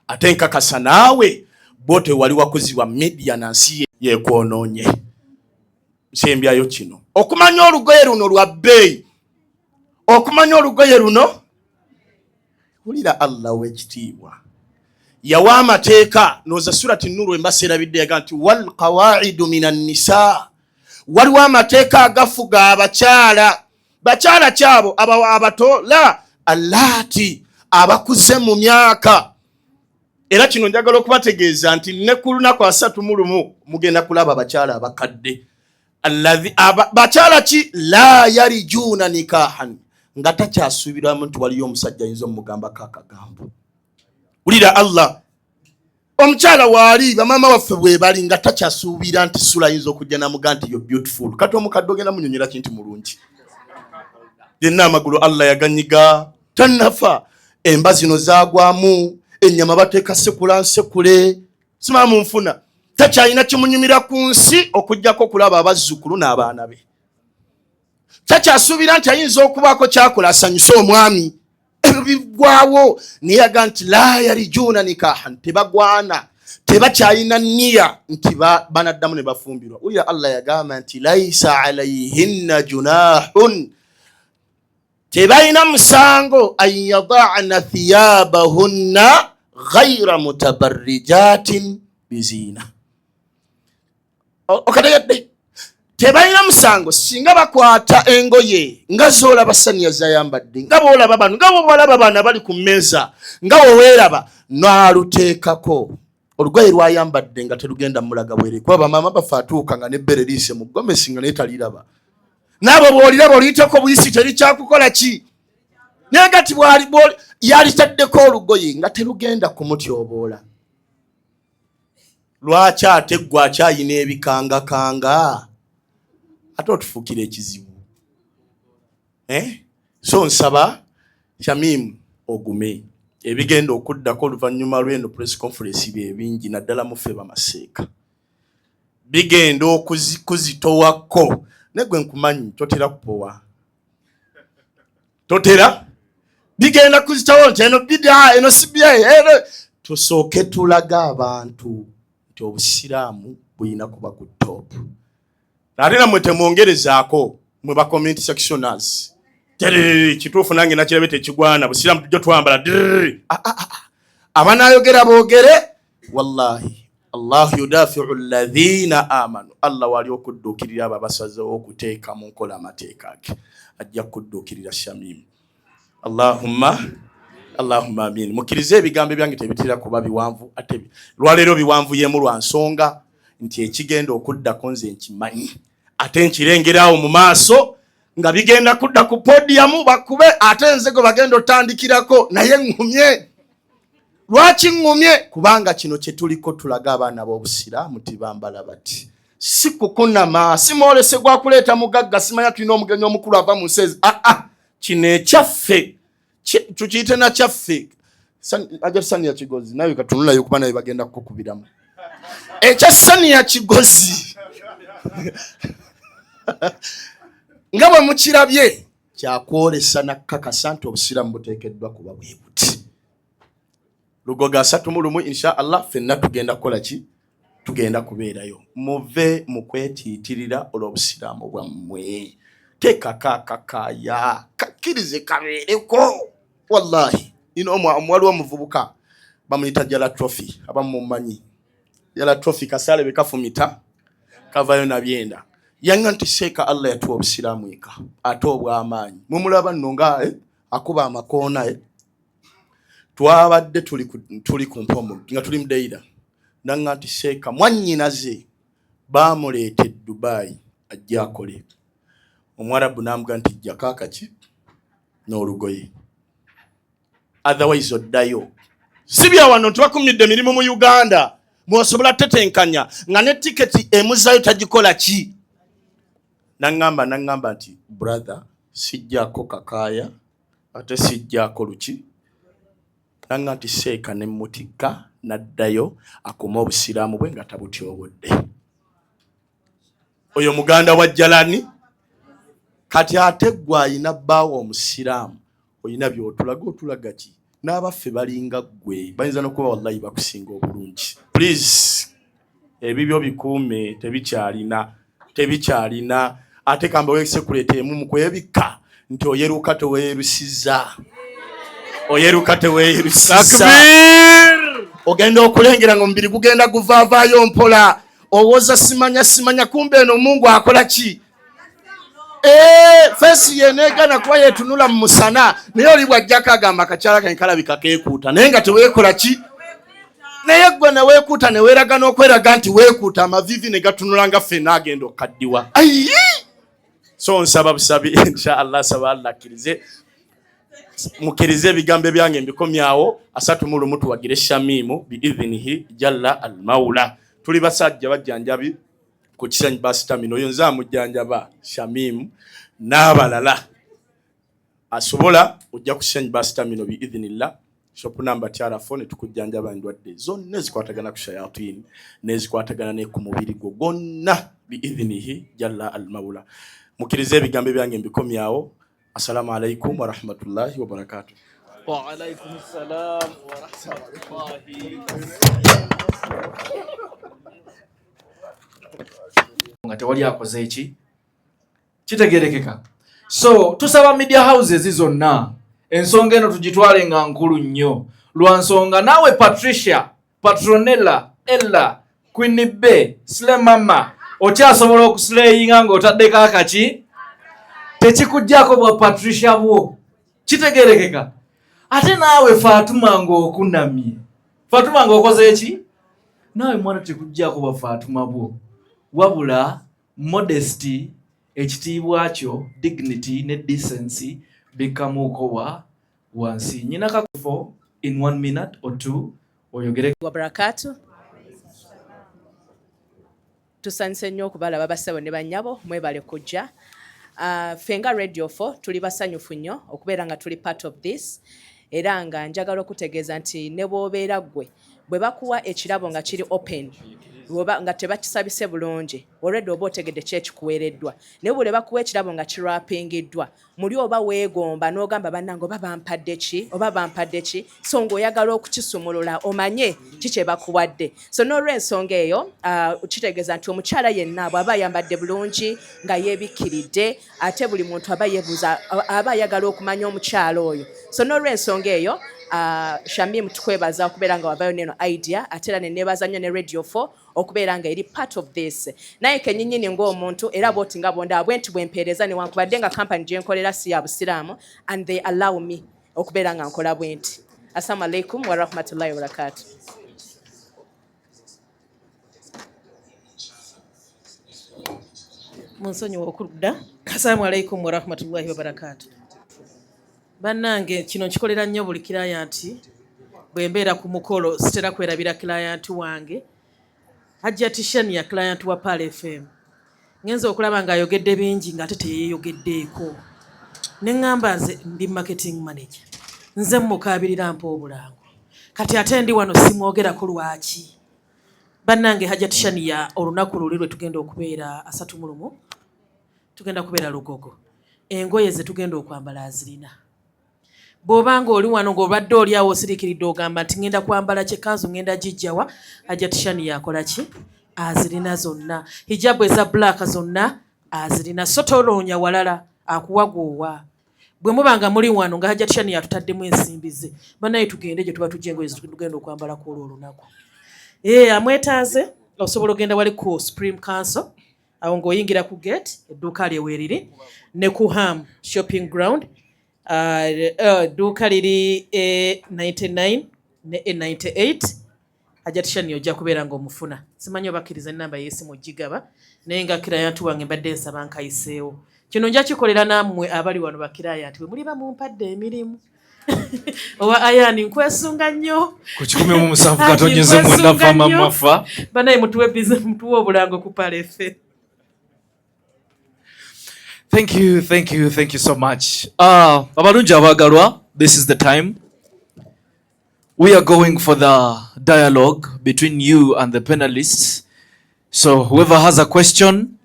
Ate nkakasa naawe bwotyo wali wakuzibwa media nansi yekwonoonye. Nsembyayo kino: okumanya olugoye luno lwa bbeeyi, okumanya olugoye luno, wulira Allah w'ekitiibwa yawa amateeka noza Surati Nuru embasa erabidde, yaga nti walqawaidu min annisa. Waliwo amateeka agafuga abakyala. Bakyala kyabo abato la allaati abakuze mu myaka. Era kino njagala okubategeeza nti ne ku lunaku 31 mugenda kulaba abakyala abakadde. Bakyala ki? La yarijuuna nikahan, nga takyasuubiramu nti waliyo omusajja ayinza omugambako akagambo. Wulira Allah, omukyala waali bamaama waffe bwe bali nga takyasuubira nti sula ayinza okujja namuga nti yo beautiful. Kati omukadde ogenda munyonyera ki nti mulungi? Yenna amagulu Allah yaganyiga tannafa, emba zino zagwamu ennyama, bateeka sekula nsekule, simaa munfuna, takyalina kimunyumira ku nsi okugjako okulaba abazzukulu n'abaana be. Takyasuubira nti ayinza okubaako kyakola asanyuse omwami, ebyo biggwawo. Naye yaga nti la yarijuuna nikahan, tebagwana, tebakyalina niya nti banaddamu ne bafumbirwa. Wulira Allah yagamba nti laisa alaihinna junahun, tebalina musango, an yadana thiyabahunna ghaira mutabarrijatin biziina. Okategedde? Tebalina musango singa bakwata engoye nga zolaba Saniya zayambadde, nga boolaba bano, nga bobalaba bano abali ku mmeeza, nga weweeraba n'aluteekako olugoye lwayambadde nga terugenda mulaga bwere, kuba bamaama baffe atuuka nga nebbere liise mu gomesi nga naye taliraba. Naabo bw'oliraba oliyiteko buyisi, terikyakukola ki, naye nga ti yalitaddeko olugoye nga terugenda kumutyoboola. Lwaki ate ggwe akyayina ebikangakanga ate otufuukira ekizibu, eh? So nsaba Shamim ogume. Ebigenda okuddako oluvannyuma lw'eno press conference bye bingi, naddala muffe bamaseeka bigenda kuzitowako. Naye gwe nkumanyi totera kupowa, totera. Bigenda kuzitawo nti eno bida, eno sibia eno. Tusooke tulaga abantu nti obusiraamu bulina kuba ku top. Ate nammwe temwongerezaako, mwe ba comment sectioners. Tererere, kituufu nange nakirabe, tekigwana busiraamu tujja twambala. Ah, ah, ah, abanayogera boogere. Wallahi Allahu yudafiu ladhina amanu, Allah wali okudduukirira abo abasazeewo okuteeka mu nkola amateeka ge, ajja kudduukirira Shamimu. Allahumma Allahumma amin. Mukkirize ebigambo ebyange tebitera kuba biwanvu, ate lwaleero biwanvuyemu lwa nsonga nti ekigenda okuddako nze nkimanyi ate nkirengerawo mu maaso nga bigenda kudda ku podiyamu bakube ate nze gwe bagenda otandikirako, naye ŋŋumye. Lwaki ŋŋumye? Kubanga kino kye tuliko tulaga abaana b'Obusiraamu tibambala bati, si kukunama, si mwolese gwa kuleeta mugagga, simanya tulina omugenyi omukulu ava mu nsi ezi. Aa, ah, kino ekyaffe tukiyite nakyaffe. Aja Sania Kigozi nawe katunulayo kuba naye bagenda kukukubiramu ekya Sania Kigozi nga bwe mukirabye kyakwolesa nakkakasa nti Obusiraamu buteekeddwa kuba bwe buti. Lugogo 31 insha Allah ffenna tugenda kukola ki? Tugenda kubeerayo. Muve mu kwetiitirira olw'Obusiraamu bwammwe. Teekako akakaaya, kakkirize kabeereko. Wallahi ino waliwo omuvubuka bamuyita Jala Trophy, abamu mumanyi Jala Trophy, kasaale be kafumita kavayo nabyenda. Yanga nti seeka Allah yatuwa Obusiraamu eka ate obw'amaanyi. Mumulaba nno nga akuba amakoona. Twabadde tuli ku mpomo nga tuli mudeira, nanga nti seeka mwannyinaze baamuleeta e Dubai ajja akole. Omwarabu n'amuga nti jjako akaki n'olugoye, otherwise oddayo. Si bya wano nti bakumidde emirimu mu Uganda mwosobola tetenkanya nga ne tiketi emuzaayo tagikola ki. Naŋŋamba nti brother, sijjaako kakaaya ate sijjaako luki. Nanga nti seeka ne mutikka n'addayo akume Obusiraamu bwe nga tabutyobodde. Oyo muganda wa Jalani. Kati ate gwe ayina bbaawo Omusiraamu, olina byotulaga, otulaga ki? N'abaffe balinga ggwe bayinza n'okuba wallahi bakusinga obulungi. Please, ebibyo bikuume, tebikyalina. Ate kamba wesekuleta emu mu kwebikka nti oyeruka teweerusiza, oyeruka teweerusiza. Ogenda okulengera nga omubiri gugenda guvaavaayo mpola, owoza simanya simanya, kumbe eno Mungu akola ki? Eh, face yeneegana kuba yetunula mu musana, naye oli bwajjako agamba akakyala kange kalabika keekuuta, naye nga teweekola ki. Naye gwe neweekuuta neweeraga n'okweraga nti weekuuta, amavivi ne gatunula nga ffenna agenda okukaddiwa. Ayi, so nsaba busabi, inshallah, saba Allah akkirize, mukkirize ebigambo ebyange mbikomyawo. 31 tuwagire Shamimu biidhinihi jalla almaula. Tuli basajja bajjanjabi ku Kisenyi Bus Terminal. Oyo nze amujjanjaba Shamimu n'abalala asobola ojja ku Kisenyi Bus Terminal biidhinillah, shop number TR4, ne tukujjanjaba endwadde zonna ezikwatagana ku shayatini n'ezikwatagana ne ku mubiri gwo gwonna biidhinihi jalla almaula. Mukkirize ebigambo ebyange mbikomyawo. Assalamu alaikum warahmatullahi wabarakatuh. Wa alaikum salam wa rahmatullahi. Nga tewali akoze eki kitegerekeka. So tusaba media houses zonna ensonga eno tugitwale nga nkulu nnyo, lwa nsonga naawe Patricia, Patronella, Ella, Queen B, Slemama, okyasobola okuslayinga ng'otaddeko akaki, tekikuggyako bwa Patricia bwo, kitegerekeka. Ate naawe Fatuma ng'okunamye, Fatuma ng'okoze eki, naawe mwana tekuggyako bwa Fatuma bwo, wabula modesty, ekitiibwa kyo, dignity ne decency bikkamuuko wa wansi. Nyina kakufo in one minute or two oyogere. Wabarakatu. Tusanyuse nnyo okubalaba bassebo ne bannyabo, mwebale kujja. Ffe nga Radio 4 tuli basanyufu nnyo okubeera nga tuli part of this, era nga njagala okutegeeza nti ne bw'obeera ggwe bwe bakuwa ekirabo nga kiri open oba nga tebakisabise bulungi, already oba otegedde ki ekikuweereddwa. Naye bwe bakuwa ekirabo nga kiwrappingiddwa, muli oba weegomba n'ogamba, bannange, oba bampadde ki, oba bampadde ki? So ng'oyagala okukisumulula omanye ki kye bakuwadde. So n'olw'ensonga eyo, kitegeeza nti omukyala yenna bw'aba ayambadde bulungi nga yeebikkiridde, ate buli muntu aba yeebuuza, aba ayagala okumanya omukyala oyo. So n'olw'ensonga eyo, Shamim, tukwebaza okubeera nga wavayo neno idea, ate era nenebaza nnyo ne Radio 4 okubeera nga eri part of this. Naye kenyinyini ng'omuntu era bwoti nga bwondaba bwe nti bwempeereza, newankubadde nga kampani gye nkolera si ya busiraamu, and they allow me okubeera nga nkola bwe nti. Assalamu alaikum warahmatullahi wabarakatu. Munsonyiwa okudda. Assalamu alaikum warahmatullahi wabarakatu. Bannange, kino nkikolera nnyo buli client. Bwe mbeera ku mukolo sitera kwerabira client wange, Hajjati Shania, client wa Pearl FM. Ngenza okulaba ng'ayogedde bingi ng'ate teyeeyogeddeeko, ne ŋŋamba nze ndi marketing manager, nze mukaabirira mpa obulango, kati ate ndi wano simwogerako lwaki? Bannange, Hajjati Shania, olunaku luli lwe tugenda okubeera 31, tugenda kubeera Lugogo. Engoye ze tugenda okwambala azirina. Bw'obanga oli wano ng'obadde oli awo osiriikiridde ogamba nti ŋŋenda kwambala kyekanzu, ŋŋenda gijjawa? Hajjati Shania akola ki? Azirina zonna. Hijabu eza black zonna azirina, so toloonya walala, akuwa gw'owa. Bwe muba nga muli wano nga Hajjati Shania atutaddemu ensimbi ze, banaye tugende gye tuba tujja engoye tugenda okwambala ku olwo olunaku. Ee, amwetaaze osobola ogenda wali ku Supreme Council awo ng'oyingira ku gate, edduuka lye weeriri, ne ku Ham Shopping Ground, edduuka liri A99 ne A98. Hajjati Shani ojja kubeera ng'omufuna. Simanyi obakkiriza enamba y'esimu gigaba, naye nga client wange mbadde nsaba nkayiseewo. Kino nja kikolera nammwe abali wano ba client bwe muliba mumpadde emirimu. Owa Ayani, nkwesunga nnyo. Ku 107.9 fama mafa. Banaye, mutuwe bize, mutuwe obulango ku Pearl FM. Thank you, thank you, thank you so much. Abalungi abagalwa, this is the time. We are going for the dialogue between you and the panelists. So whoever has a question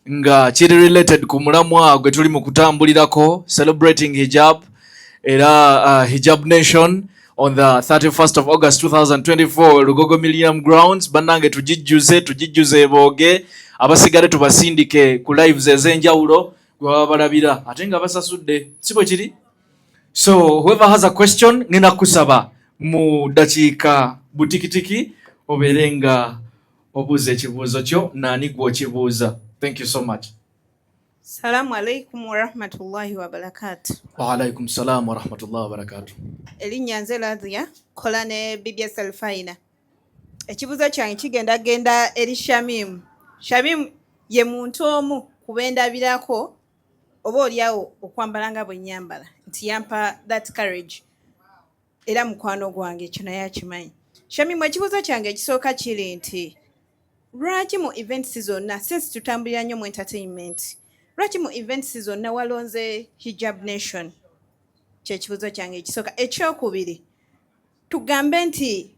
nga kiri related ku mulamwa gwe tuli mu kutambulirako, celebrating hijab era Hijab Nation on the 31st of August 2024, Lugogo Millennium Grounds. Bannange, tugijjuze, tugijjuze ebooge, abasigale tubasindike ku lives ez'enjawulo gwe baba balabira ate nga basasudde, si bwe kiri? So whoever has a question, ngenda kusaba mu dakiika butikitiki obeere nga obuuza ekibuuzo kyo naani gw'okibuuza. Thank you so much. Salamu alaikum warahmatullahi wabarakatu. Waalaikum salam warahmatullahi wabarakatu. Erinnya nze Radhia, kola ne BBS Alfaina. Ekibuuzo kyange kigenda genda eri Shamim. Shamim ye muntu omu kubendabirako oba oliawo okwambala nga bwe nnyambala, nti yampa that courage, era mukwano gwange, ekyo naye akimanyi. Shamim, ekibuuzo kyange ekisooka kiri nti lwaki mu events zonna, since tutambulira nnyo mu entertainment, lwaki mu events zonna walonze Hijab Nation? Kyekibuuzo kyange ekisooka. Ekyokubiri, tugambe nti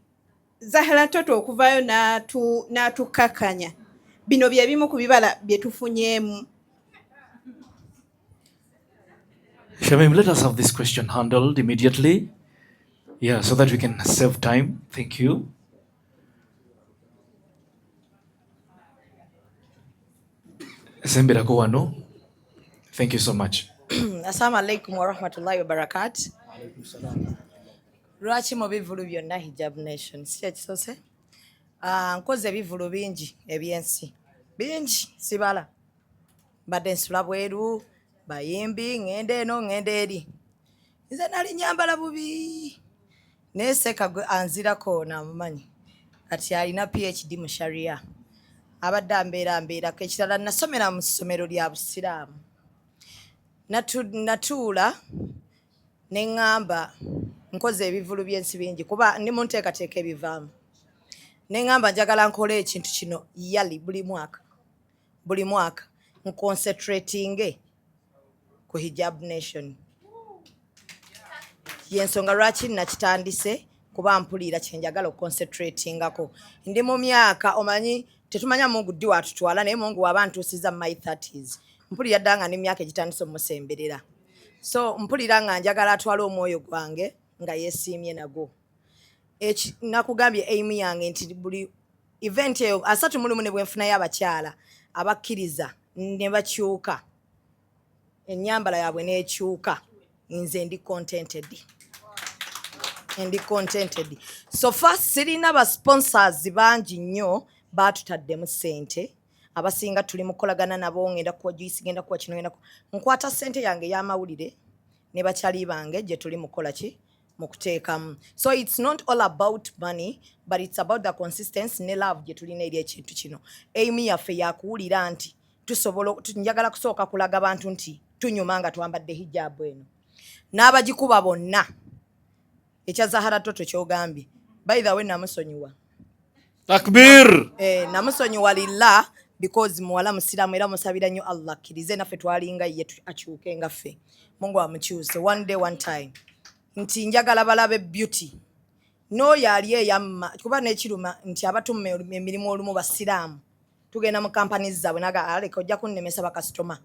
Zahara Toto okuvaayo n'atukakkanya, bino bye bimu ku bibala bye tufunyeemu? Shamim, let us have this question handled immediately. Yeah, so that we can save time. Thank you. Semberako wano. Thank you so much. Assalamu alaikum warahmatullahi wabarakatu. Lwaki mu bivulu byonna Hijab Nation? Si ekisoose. Ah, nkoze ebivulu bingi ebyensi, bingi sibala. Mbadde nsula bweru, bayimbi, ŋŋenda eno, ŋŋenda eri. Nze nali nyambala bubi, naye seeka gwe anzirako namumanyi, kati alina PhD mu sharia, abadde ambeera mbeerako. Ekirala, nasomera mu ssomero lya busiraamu. Natuula ne ŋŋamba nkoze ebivulu by'ensi bingi, kuba ndi mu nteekateeka ebivaamu, ne ŋŋamba njagala nkole ekintu kino yali buli mwaka, buli mwaka nconcentratinge ku Hijab Nation. Yensonga lwaki nakitandise, kuba mpulira kyenjagala okuconcentratingako. Ndi mu myaka, omanyi tetumanya Mungu ddi watutwala, naye Mungu waba ntuusiza mu my 30s, mpulira ddala nga nemyaka egitandise omusemberera. So mpulira nga njagala atwale omwoyo gwange nga yeesiimye nagwo. Nakugambye aim yange nti buli event eyo 31 ne bwenfunayo abakyala abakkiriza ne bakyuka ennyambala yaabwe n'ekyuka, nze ndi contented. Ndi contented. So far sirina ba sponsors bangi nnyo baatutaddemu ssente. Abasinga tuli mu kukolagana nabo, ngenda kuwa juice, ngenda kuwa kino, ngenda nkwata ssente yange ey'amawulire ne bakyali bange gye tuli mukola ki mu kuteekamu. So it's not all about money, but it's about the consistency ne love gye tulina eri ekintu kino. Aim yaffe yakuwulira nti tusobola, njagala kusooka kulaga bantu nti tunyuma nga twambadde hijabu eno n'abagikuba bonna. Ekya Zahara Toto kyogambye, by the way, namusonyiwa. Takbir! Eh, namusonyiwa lillah because muwala musiramu era musabira nnyo Allah akkirize naffe twalinga ye akyuke nga ffe. Mungu amukyuse one day, one time. Nti njagala balabe beauty n'oyo ali eyamma, kuba n'ekiruma nti abatuma emirimu olumu basiraamu, tugenda mu kampani zaabwe naga aleka ojja kunnemesa bakasitoma,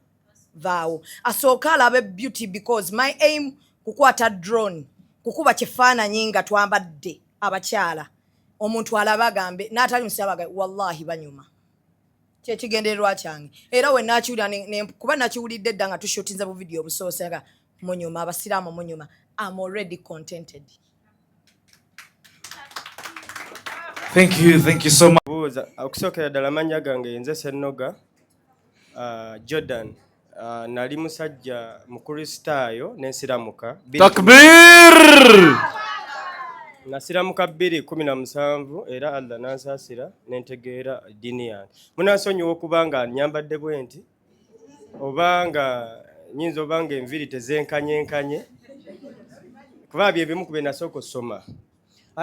vaawo. Asooke alabe beauty because my aim kukwata drone kukuba kifaananyi nga twambadde abakyala, omuntu alabe agambe n'atali musiraamu agambe wallahi banyuma. Kyekigendererwa kyange era we nakiwulira kuba nakiwulidde dda nga tushutinze bu video obusoose nga munyuma, abasiraamu munyuma. I'm already contented. Thank you, thank you so much. Buuza okusookera ddala, amannya gange nze Ssennoga Jordan. Nali musajja Mukristaayo nensiramuka. Takbir! Nasiramuka 2017 era Allah nansaasira nentegeera eddiini yange. Munansonyiwa okuba nga nyambadde bwe nti oba nga nyinza oba nga enviiri tezenkanyenkanye, kuba bye bimu ku bye nasooka osoma.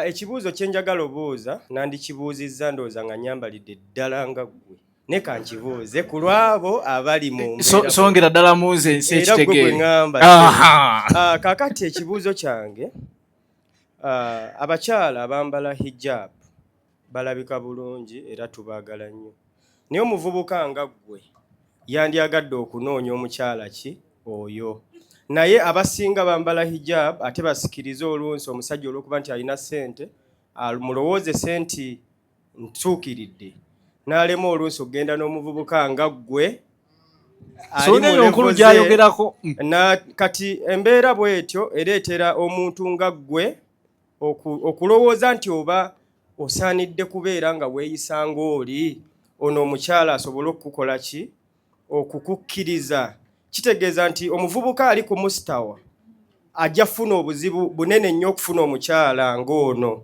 Ekibuuzo kye njagala obuuza nandikibuuzizza ndowooza nga nyambalidde ddala nga ggwe, ne kankibuuze ku lw'abo abali mu mbeera. Songera ddala mu nze ensi Era gwe gwe ekitegeere. ŋŋamba. Aha. Kaakati ekibuuzo kyange, abakyala abambala hijab balabika bulungi era tubaagala nnyo, naye omuvubuka nga ggwe yandyagadde okunoonya omukyala ki oyo? Naye abasinga bambala hijab ate basikirize olunsi omusajja olw'okuba nti alina ssente, mulowoozese nti ntuukiridde, n'alema olunsi okugenda n'omuvubuka nga ggwe ali Songa mu eyo nkulu level ze. gy'ayogerako. Na kati embeera bw'etyo ereetera omuntu nga ggwe okulowooza nti oba osaanidde kubeera nga weeyisa ng'oli ono omukyala asobole okukukola ki, okukukkiriza. Kitegeeza nti omuvubuka ali ku mustawa ajja kufuna obuzibu bunene nnyo okufuna omukyala ng'ono,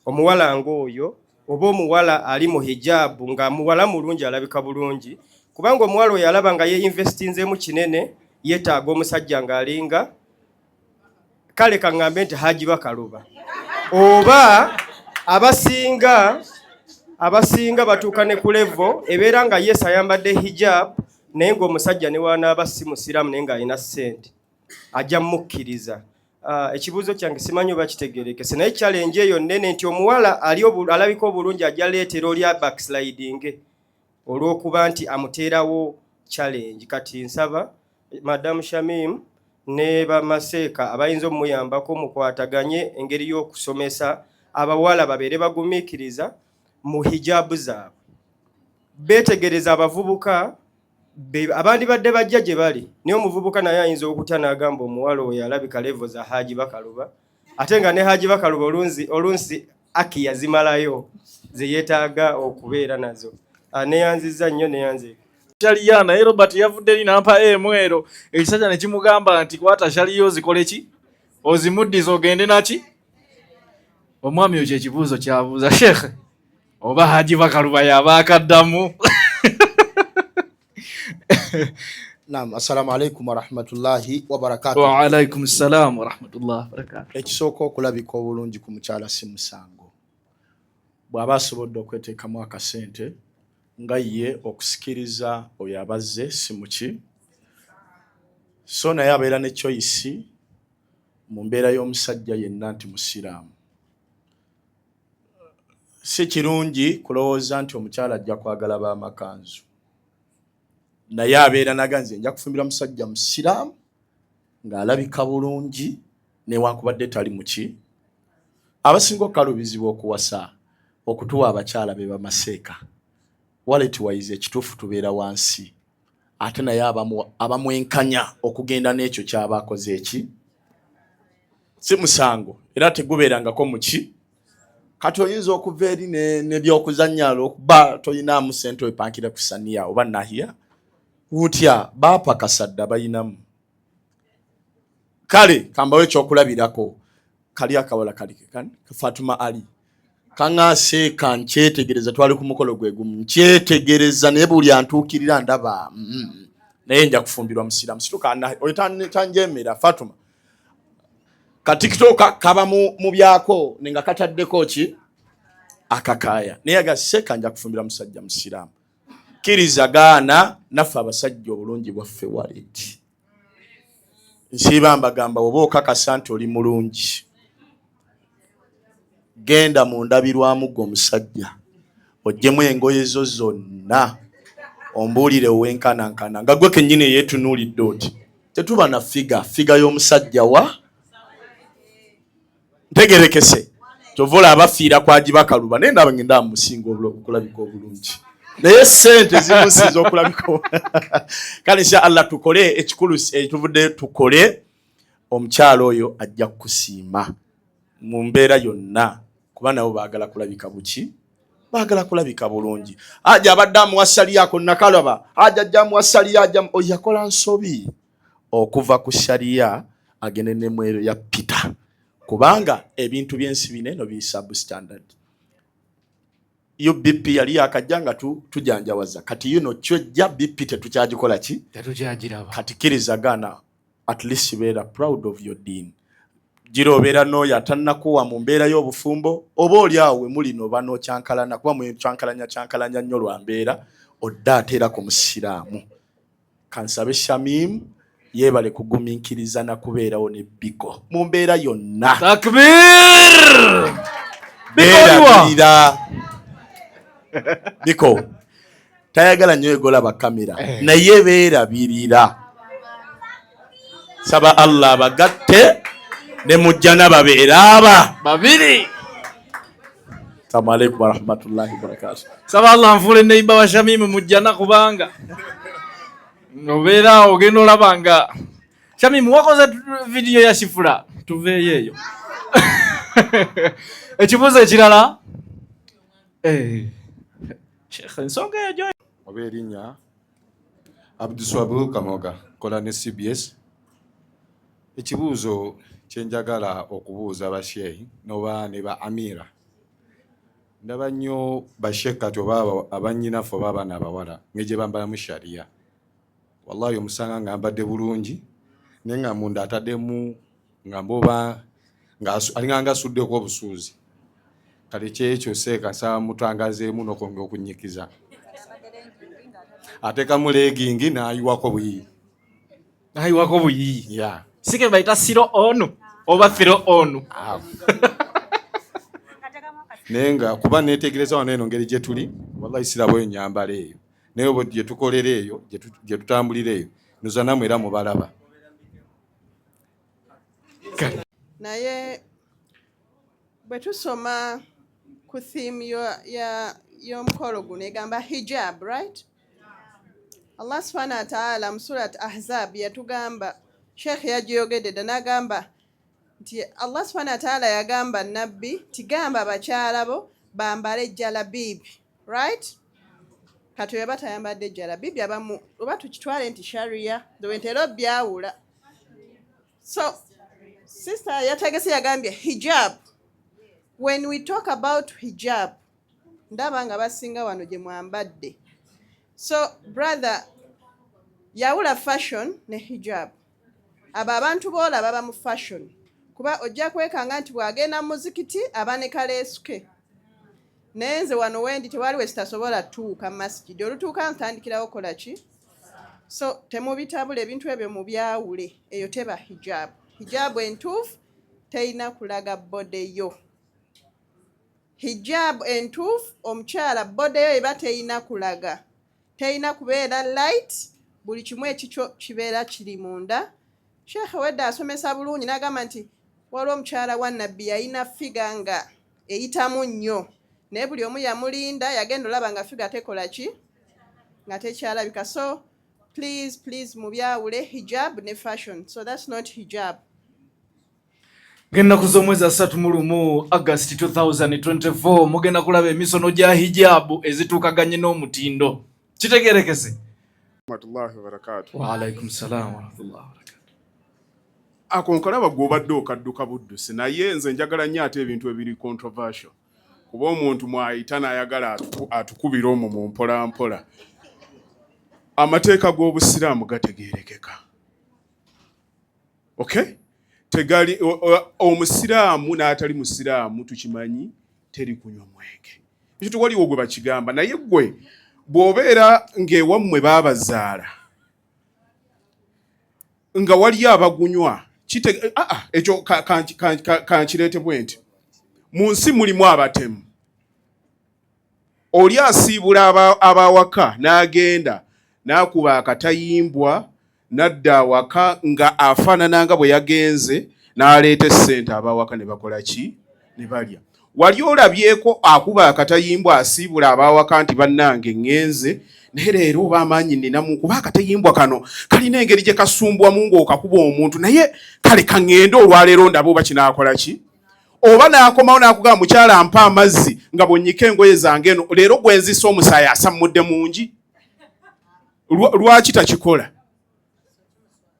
omuwala ng'oyo, oba omuwala ali mu hijabu nga muwala mulungi alabika bulungi, kubanga omuwala oyo alaba nga ye investinzeemu kinene, yeetaaga omusajja ng'alinga kale kaŋŋambe nti Haji Bakaluba. Oba abasinga batuuka ne ku level ebeera nga yes ayambadde hijab, naye ng'omusajja ne wanaaba si musiraamu naye ng'alina ssente ajja mukkiriza. Ekibuuzo kyange simanyi oba kitegerekese, naye challenge eyo nnene nti omuwala ali alabika obulungi ajja leetera oli backsliding olw'okuba nti amuteerawo challenge. Kati nsaba Madamu Shamim ne bamaseeka abayinza omuyambako mukwataganye engeri y'okusomesa abawala babeere bagumiikiriza mu hijabu zaabwe, beetegereza abavubuka abandi badde bajja gye bali, naye omuvubuka naye ayinza okutya n'agamba omuwala oyo alabika level za Haji Bakaluba, ate nga ne Haji Bakaluba olunsi aki yazimalayo ze yeetaaga okubeera nazo. Neyanzizza nnyo, neyanze. Shaliya naye Robert yavudde eri nampa emwero, ekisajja ne kimugamba nti kwata shaliya ozikole ki, ozimuddiza ogende naki. Omwami oyo kyekibuuzo kyabuuza shekhe, oba Haji Bakaluba yaba akaddamu. Naam, assalamu alaikum warahmatullahi wabarakatuh. Waalaikum salam warahmatullahi wabarakatuh. Ekisooka, okulabika obulungi ku mukyala si musango bw'aba asobodde okweteekamu akasente nga ye okusikiriza oyo abazze si muki, so naye abeera ne choice mu mbeera y'omusajja yenna nti musiraamu. Si kirungi kulowooza nti omukyala ajja kwagala b'amakanzu, naye abeera naga nze nja kufumbira musajja musiraamu ng'alabika bulungi newankubadde tali muki. Abasinga okukalubizibwa okuwasa okutuwa abakyala be bamaseeka wallet wise, ekituufu tubeera wansi, ate naye abamwenkanya okugenda n'ekyo kyaba akoze eki. Si musango era tegubeerangako muki. Kati oyinza okuva eri nebyokuzannya olwokuba toyinaamu sente oepankira ku saniya oba nahiya utya bapakasa dda bayinamu. Kale kambawo ekyokulabirako kali akawala kali Fatuma Ali kaŋaseeka nkyetegereza, twali ku mukolo gwe gumu nkyetegereza, naye buli antuukirira ndaba naye nja kufumbirwa musiraamu situka oyo tanjemera. Fatuma ka TikTok kaba mu byako nga kataddeko ki akakaaya, naye aga seeka nja kufumbira musajja musiraamu. Kkiriza gaana naffe abasajja obulungi bwaffe waleti nsiiba mbagamba, oba okakasa nti oli mulungi, genda mu ndabirwamu gwe omusajja oggyemu engoye zo zonna ombuulire owenkanankana nga gwe kennyini eyeetunuulidde oti tetuba na figure y'omusajja wa ntegerekese. Kyova olaba bafiira kwagibakaluba, naye ndaba ngenda musinga okulabika obulungi, naye sente zimusinza okulabika. Kale insha Allah tukole ekikulu tuvudde tukole, omukyalo oyo ajja kukusiima mu mbeera yonna, kuba nabo baagala kulabika buki, baagala kulabika bulungi. Aja abadde amuwa saliya nakalaba aja ajja amuwa saliya aja yakola nsobi okuva ku shariya agende nemwero ya Peter, kubanga ebintu byensi bino eno biri substandard. UBP yali yakajja nga tujanjawaza, kati yuno kyojja BP tetukyagikola ki, tetukyagiraba. Kati kkiriza gaana, at least beera proud of your deen. Gira obeera n'oyo atannakuwa mu mbeera y'obufumbo, oba oli awo we muli noba n'okyankalana, kuba mwekyankalanya kyankalanya nnyo lwa mbeera, odde ate era ku musiraamu. Kansabe Shamim yeebale kugumiikiriza na kubeerawo ne Biko mu mbeera yonna. Takbir! Beerabirira Biko tayagala nnyo egolaba kamera, naye beerabirira. Saba Allah abagatte ne mujjana babeere aba babiri. Assalamu alaikum warahmatullahi wabarakatuh. Saba Allah nfuule neiba wa Shamimu mujjana, kubanga obeera ogenda olaba nga Shamimu wakoze vidiyo ya Shifula. Tuveeyo eyo. Ekibuuzo ekirala. Sheikh, ensonga eyo gyo Oba erinnya Abduswabu Kamoga, kola ne CBS. Ekibuuzo kyenjagala okubuuza basheehi noba ne ba amira, ndaba nnyo basheekh kati oba abannyinaffe oba abaana abawala ngeri gye bambalamu shariya. Wallahi omusanga nga ambadde bulungi, naye nga munda ataddemu nga mboba alinga nga asuddeko obusuuzi. Kale kyekyo seeka nsaba mutangazeemu n'okwongera okunnyikiza. Ateekamu legging n'ayiwako buyiyi. Ayiwako buyiyi. Yeah. Sike bayita siro onu oba thiro onu. Naye nga kuba neetegereza wano eno ngeri gye tuli, wallahi sirabayo nyambala eyo, naye oba gye tukolera eyo, gye tutambulira eyo, noza namwe era mubalaba. Naye bwe tusoma ku theme y'omukolo guno egamba hijab, right? Allah subhanahu wa ta'ala mu Surat Ahzab yatugamba, Sheikh yagiyogedde dda, n'agamba nti Allah subhanahu wa ta'ala yagamba nabbi tigamba abakyala bo bambale jalabibi, right? Kati oyo aba tayambadde jalabibi abamu oba tukitwale nti sharia ntera obyawula. So sister yategese yagambye hijab. When we talk about hijab, ndaba nga basinga wano gye mwambadde. So brother, yawula fashion ne hijab. Abo abantu boolaba baba mu fashion, kuba ojja kwekanga nti bw'agenda mu muzikiti aba ne kaleesuke, naye nze wano wendi tewali we sitasobola tuuka masjidi, olutuuka ntandikirawo kola ki. So temubitabula ebintu ebyo, mubyawule. Eyo teba hijab. Hijab entuufu terina kulaga body yo. Hijab entuufu, omukyala body yo eba terina kulaga, terina kubeera light, buli kimu ekikyo kibeera kiri munda. Sheekhe wedde asomesa bulungi n'agamba nti waliwo omukyala wa nabbi yalina figure nga eyitamu nnyo, naye buli omu yamulinda yagenda olaba nga figure tekola ki, nga tekyalabika. So please, please, mubyawule hijab ne fashion. So that's not hijab. Ng'ennaku z'omwezi 31 August 2024 mugenda kulaba emisono gya hijabu ezituukaganye n'omutindo. Kitegeerekese. Rahmatullahi wabarakatuh. Wa alaikum salaam wa rahmatullahi wa barakatuh. Ako nkalaba gw'obadde okadduka buddusi, naye nze njagala nnyo ate ebintu ebiri controversial, kuba omuntu mwayita n'ayagala atukubire omwo mu mpola mpola. Amateeka g'Obusiraamu gategeerekeka, okay? Tegali omusiraamu n'atali musiraamu tukimanyi teri kunywa mwenge, ekyo tewaliwo gwe bakigamba. Naye gwe bw'obeera ng'ewammwe baabazaala nga waliyo abagunywa, ekyo kankireete bwe nti mu nsi mulimu abatemu. Oli asiibula abawaka n'agenda n'akuba akatayimbwa n'adda awaka nga afaanana nga bwe yagenze, n'aleeta essente, abawaka ne bakola ki? Ne balya. Wali olabyeko akuba akatayimbwa asiibula abawaka nti bannange ŋŋenze, naye leero oba amaanyi nninamu, kuba akatayimbwa kano kalina engeri gye kasumbwamu ng'okakuba omuntu, naye kale kaŋŋende olwaleero ndabe oba kinaakola ki? Oba n'akomawo n'akugamba, mukyala mpa amazzi nga bwonnyika engoye zange eno, leero gwenzisa omusaayi asammudde mungi. Lwaki takikola?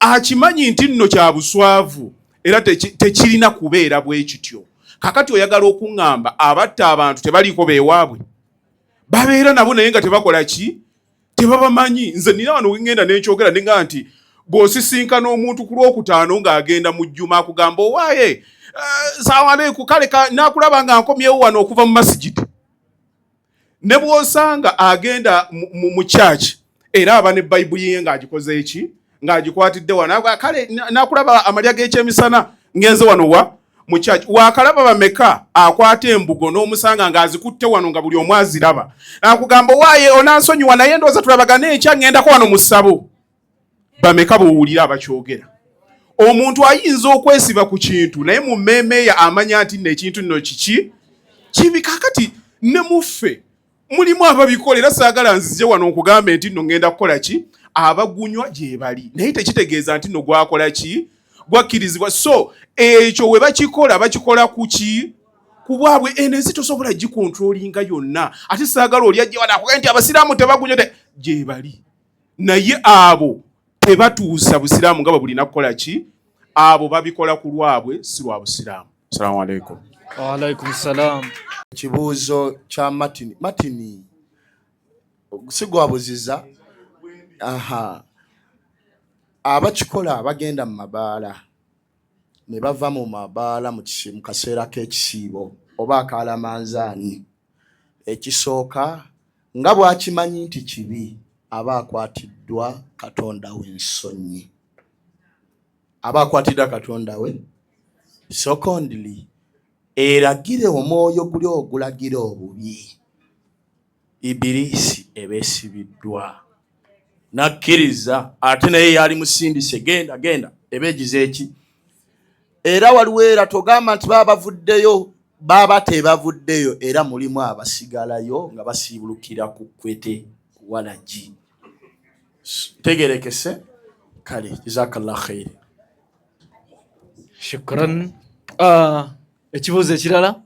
Akimanyi nti nno kya buswavu era tekirina kubeera bwe kityo. Kakati oyagala okuŋŋamba abatta abantu tebaliiko beewaabwe babeera nabo, naye nga tebakola ki? Tebabamanyi. Nze nina wano wengenda nenkyogera nenga nti bw'osisinkana omuntu ku Lwokutaano ng'agenda mu jjuma, akugamba, owaaye salaamu aleikum, kale nakulaba nga nkomyewo wano okuva mu masigidi. Ne bw'osanga agenda mu church, era aba ne Bayibuli ye ng'agikoze eki, ng'agikwatidde wano, kale nakulaba amalya g'ekyemisana ngenze wano wa mu church. Wakalaba bameka akwata embugo n'omusanga ng'azikutte wano nga buli omu aziraba, akugamba, owaaye onansonyiwa, naye ndowooza tulabagane enkya, ŋŋendako wano mu ssabo. Bameka bw'owulira abakyogera? Omuntu ayinza okwesiba ku kintu, naye mu mmeemeeya amanya nti nno ekintu nno kiki? Kibi. Kakati ne muffe mulimu ababikola, era saagala nzije wano nkugambe nti nno ŋŋenda kukola ki. Abagunywa gye bali, naye tekitegeeza nti nno gwakola ki? Gwakkirizibwa. So ekyo we bakikola, bakikola ku ki? Ku bwabwe. Eno ensi tosobola gikontrolinga yonna. Ate saagala oli ajje wano akugambe nti abasiraamu tebagunywa. Gye bali, naye abo tebatuusa busiraamu nga bwe bulina kukola ki. Abo babikola ku lwabwe, si lwa busiraamu. Assalamu alaikum. Waalaikum salam. Ekibuuzo kya Martin, Martin si gwabuziza. Aha, abakikola bagenda mu mabaala ne bava mu mabaala mu kaseera k'ekisiibo oba akalamanzaani. Ekisooka, nga bw'akimanyi nti kibi, aba akwatiddwa Katonda we ensonyi, aba akwatiddwa Katonda we. Secondly, eragire omwoyo guli ogulagira obubi, Ibiriisi eba esibiddwa nakkiriza, ate naye yali musindise, genda genda, eba egize eki. Era waliwo, era togamba nti baba bavuddeyo, baba tebavuddeyo, era mulimu abasigalayo nga basiibulukira ku kwete kuwalagi. Tegerekese. Kale, jazakallah khairi. Shukran. Ekibuuzo ekirala?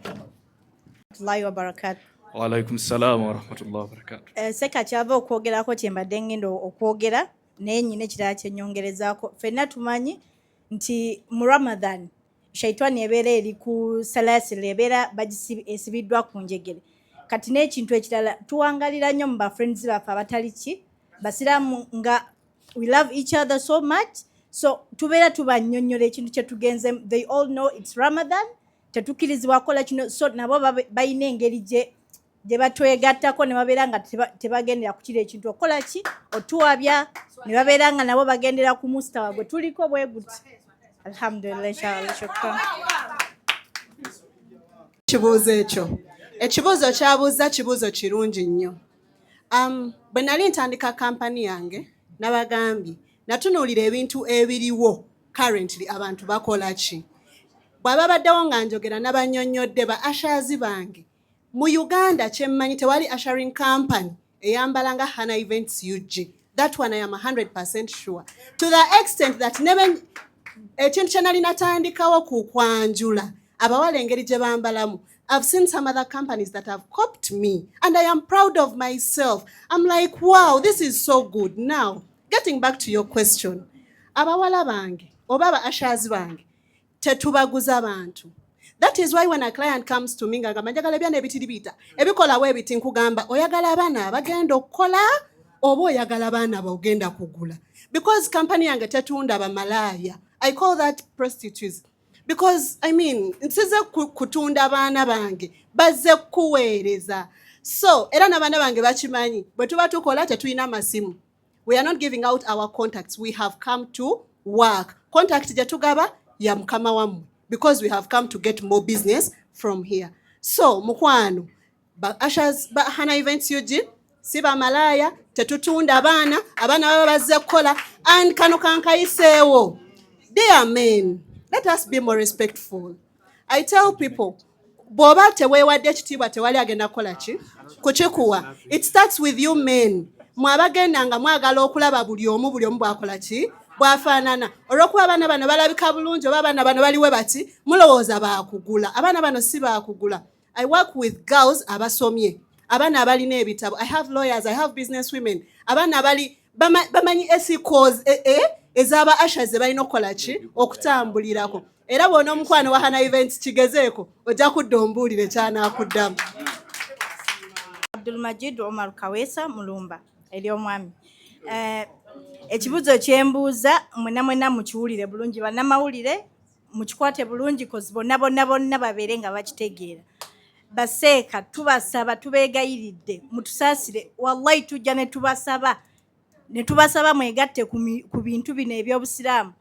Warahmatullahi wabarakatu. Waalaikum salam warahmatullahi wabarakatu. Seka kyava okwogerako kye mbadde ngenda okwogera, naye nyina ekirala kyenyongerezaako. Ffenna tumanyi nti mu Ramadan shaitani ebeera eri ku salasila, ebeera esibiddwa ku njegere. Kati n'ekintu ekirala, tuwangalira nnyo mu bafriends baffe abatali ki basiraamu, nga we love each other so much, so tubeera tubannyonnyola ekintu kye tugenze. They all know it's Ramadan, tetukkirizibwa kukola kino, so nabo balina engeri gye batwegattako ne babeera nga tebagendera ku kiri ekintu okukola ki otuwabya, ne babeera nga nabo bagendera ku mustawa gwe tuliko bwe guti. Alhamdulillah, inshallah, shukran. Kibuuzo ekyo, ekibuuzo kyabuuza kibuuzo kirungi nnyo. Bwe nali ntandika kampani yange, nabagambye natunuulira ebintu ebiriwo currently, abantu bakola ki. Bw'aba baddewo nga njogera, nabannyonnyodde ba ushers bange mu Uganda. Kyemmanyi, tewali ushering company eyambala nga Hana Events UG. That one I am 100% sure, to the extent that nebe ekintu kye nali natandikawo ku kwanjula abawala engeri gye bambalamu, I've seen some other companies that have copied me and I am proud of myself. I'm like, wow, this is so good. Now, getting back to your question, abawala bange oba aba ushers bange tetubaguza bantu. That is why when a client comes to me ngagamba njagala ebyana ebitiri biyita ebikolawo ebiti, nkugamba oyagala abaana abagenda okukola oba oyagala abaana bogenda kugula? Because company yange tetunda bamalaaya. I call that prostitutes because, I mean, nsize kutunda baana bange, bazze kuweereza. So era n'abaana bange bakimanyi, bwe tuba tukola tetulina masimu. We are not giving out our contacts. We have come to work. Contact gye tugaba ya mukama wammwe because we have come to get more business from here. So mukwano, ba ushers ba Hana Events UG si bamalaaya, tetutunda abaana, abaana baba bazze kukola. And kano kankayiseewo, dear men, let us be more respectful. I tell people, bw'oba teweewadde ekitiibwa, tewali agenda kukola ki kukikuwa. It starts with you men. Mwe abagenda nga mwagala okulaba buli omu, buli omu bw'akola ki, bw'afaanana. Olw'okuba abaana bano balabika bulungi oba abaana bano baliwe bati, mulowooza baakugula. Abaana bano si baakugula. I work with girls abasomye, abaana abalina ebitabo. I have lawyers, I have business women, abaana abali bamanyi ethics ez'aba ushers ze balina okukola ki, okutambulirako. Era bw'ona omukwano wa Hana Events, kigezeeko, ojja kudda ombuulire kyanaakuddamu. Abdulmajid Omar Kawesa Mulumba eri omwami. Ekibuuzo kyembuuza, mwena mwena mukiwulire bulungi, bannamawulire mukikwate bulungi, 'cause bonna bonna bonna babeere nga bakitegeera. Baseeka, tubasaba, tubeegayiridde, mutusaasire. Wallahi tujja ne tubasaba, ne tubasaba mwegatte ku bintu bino ebyobusiraamu.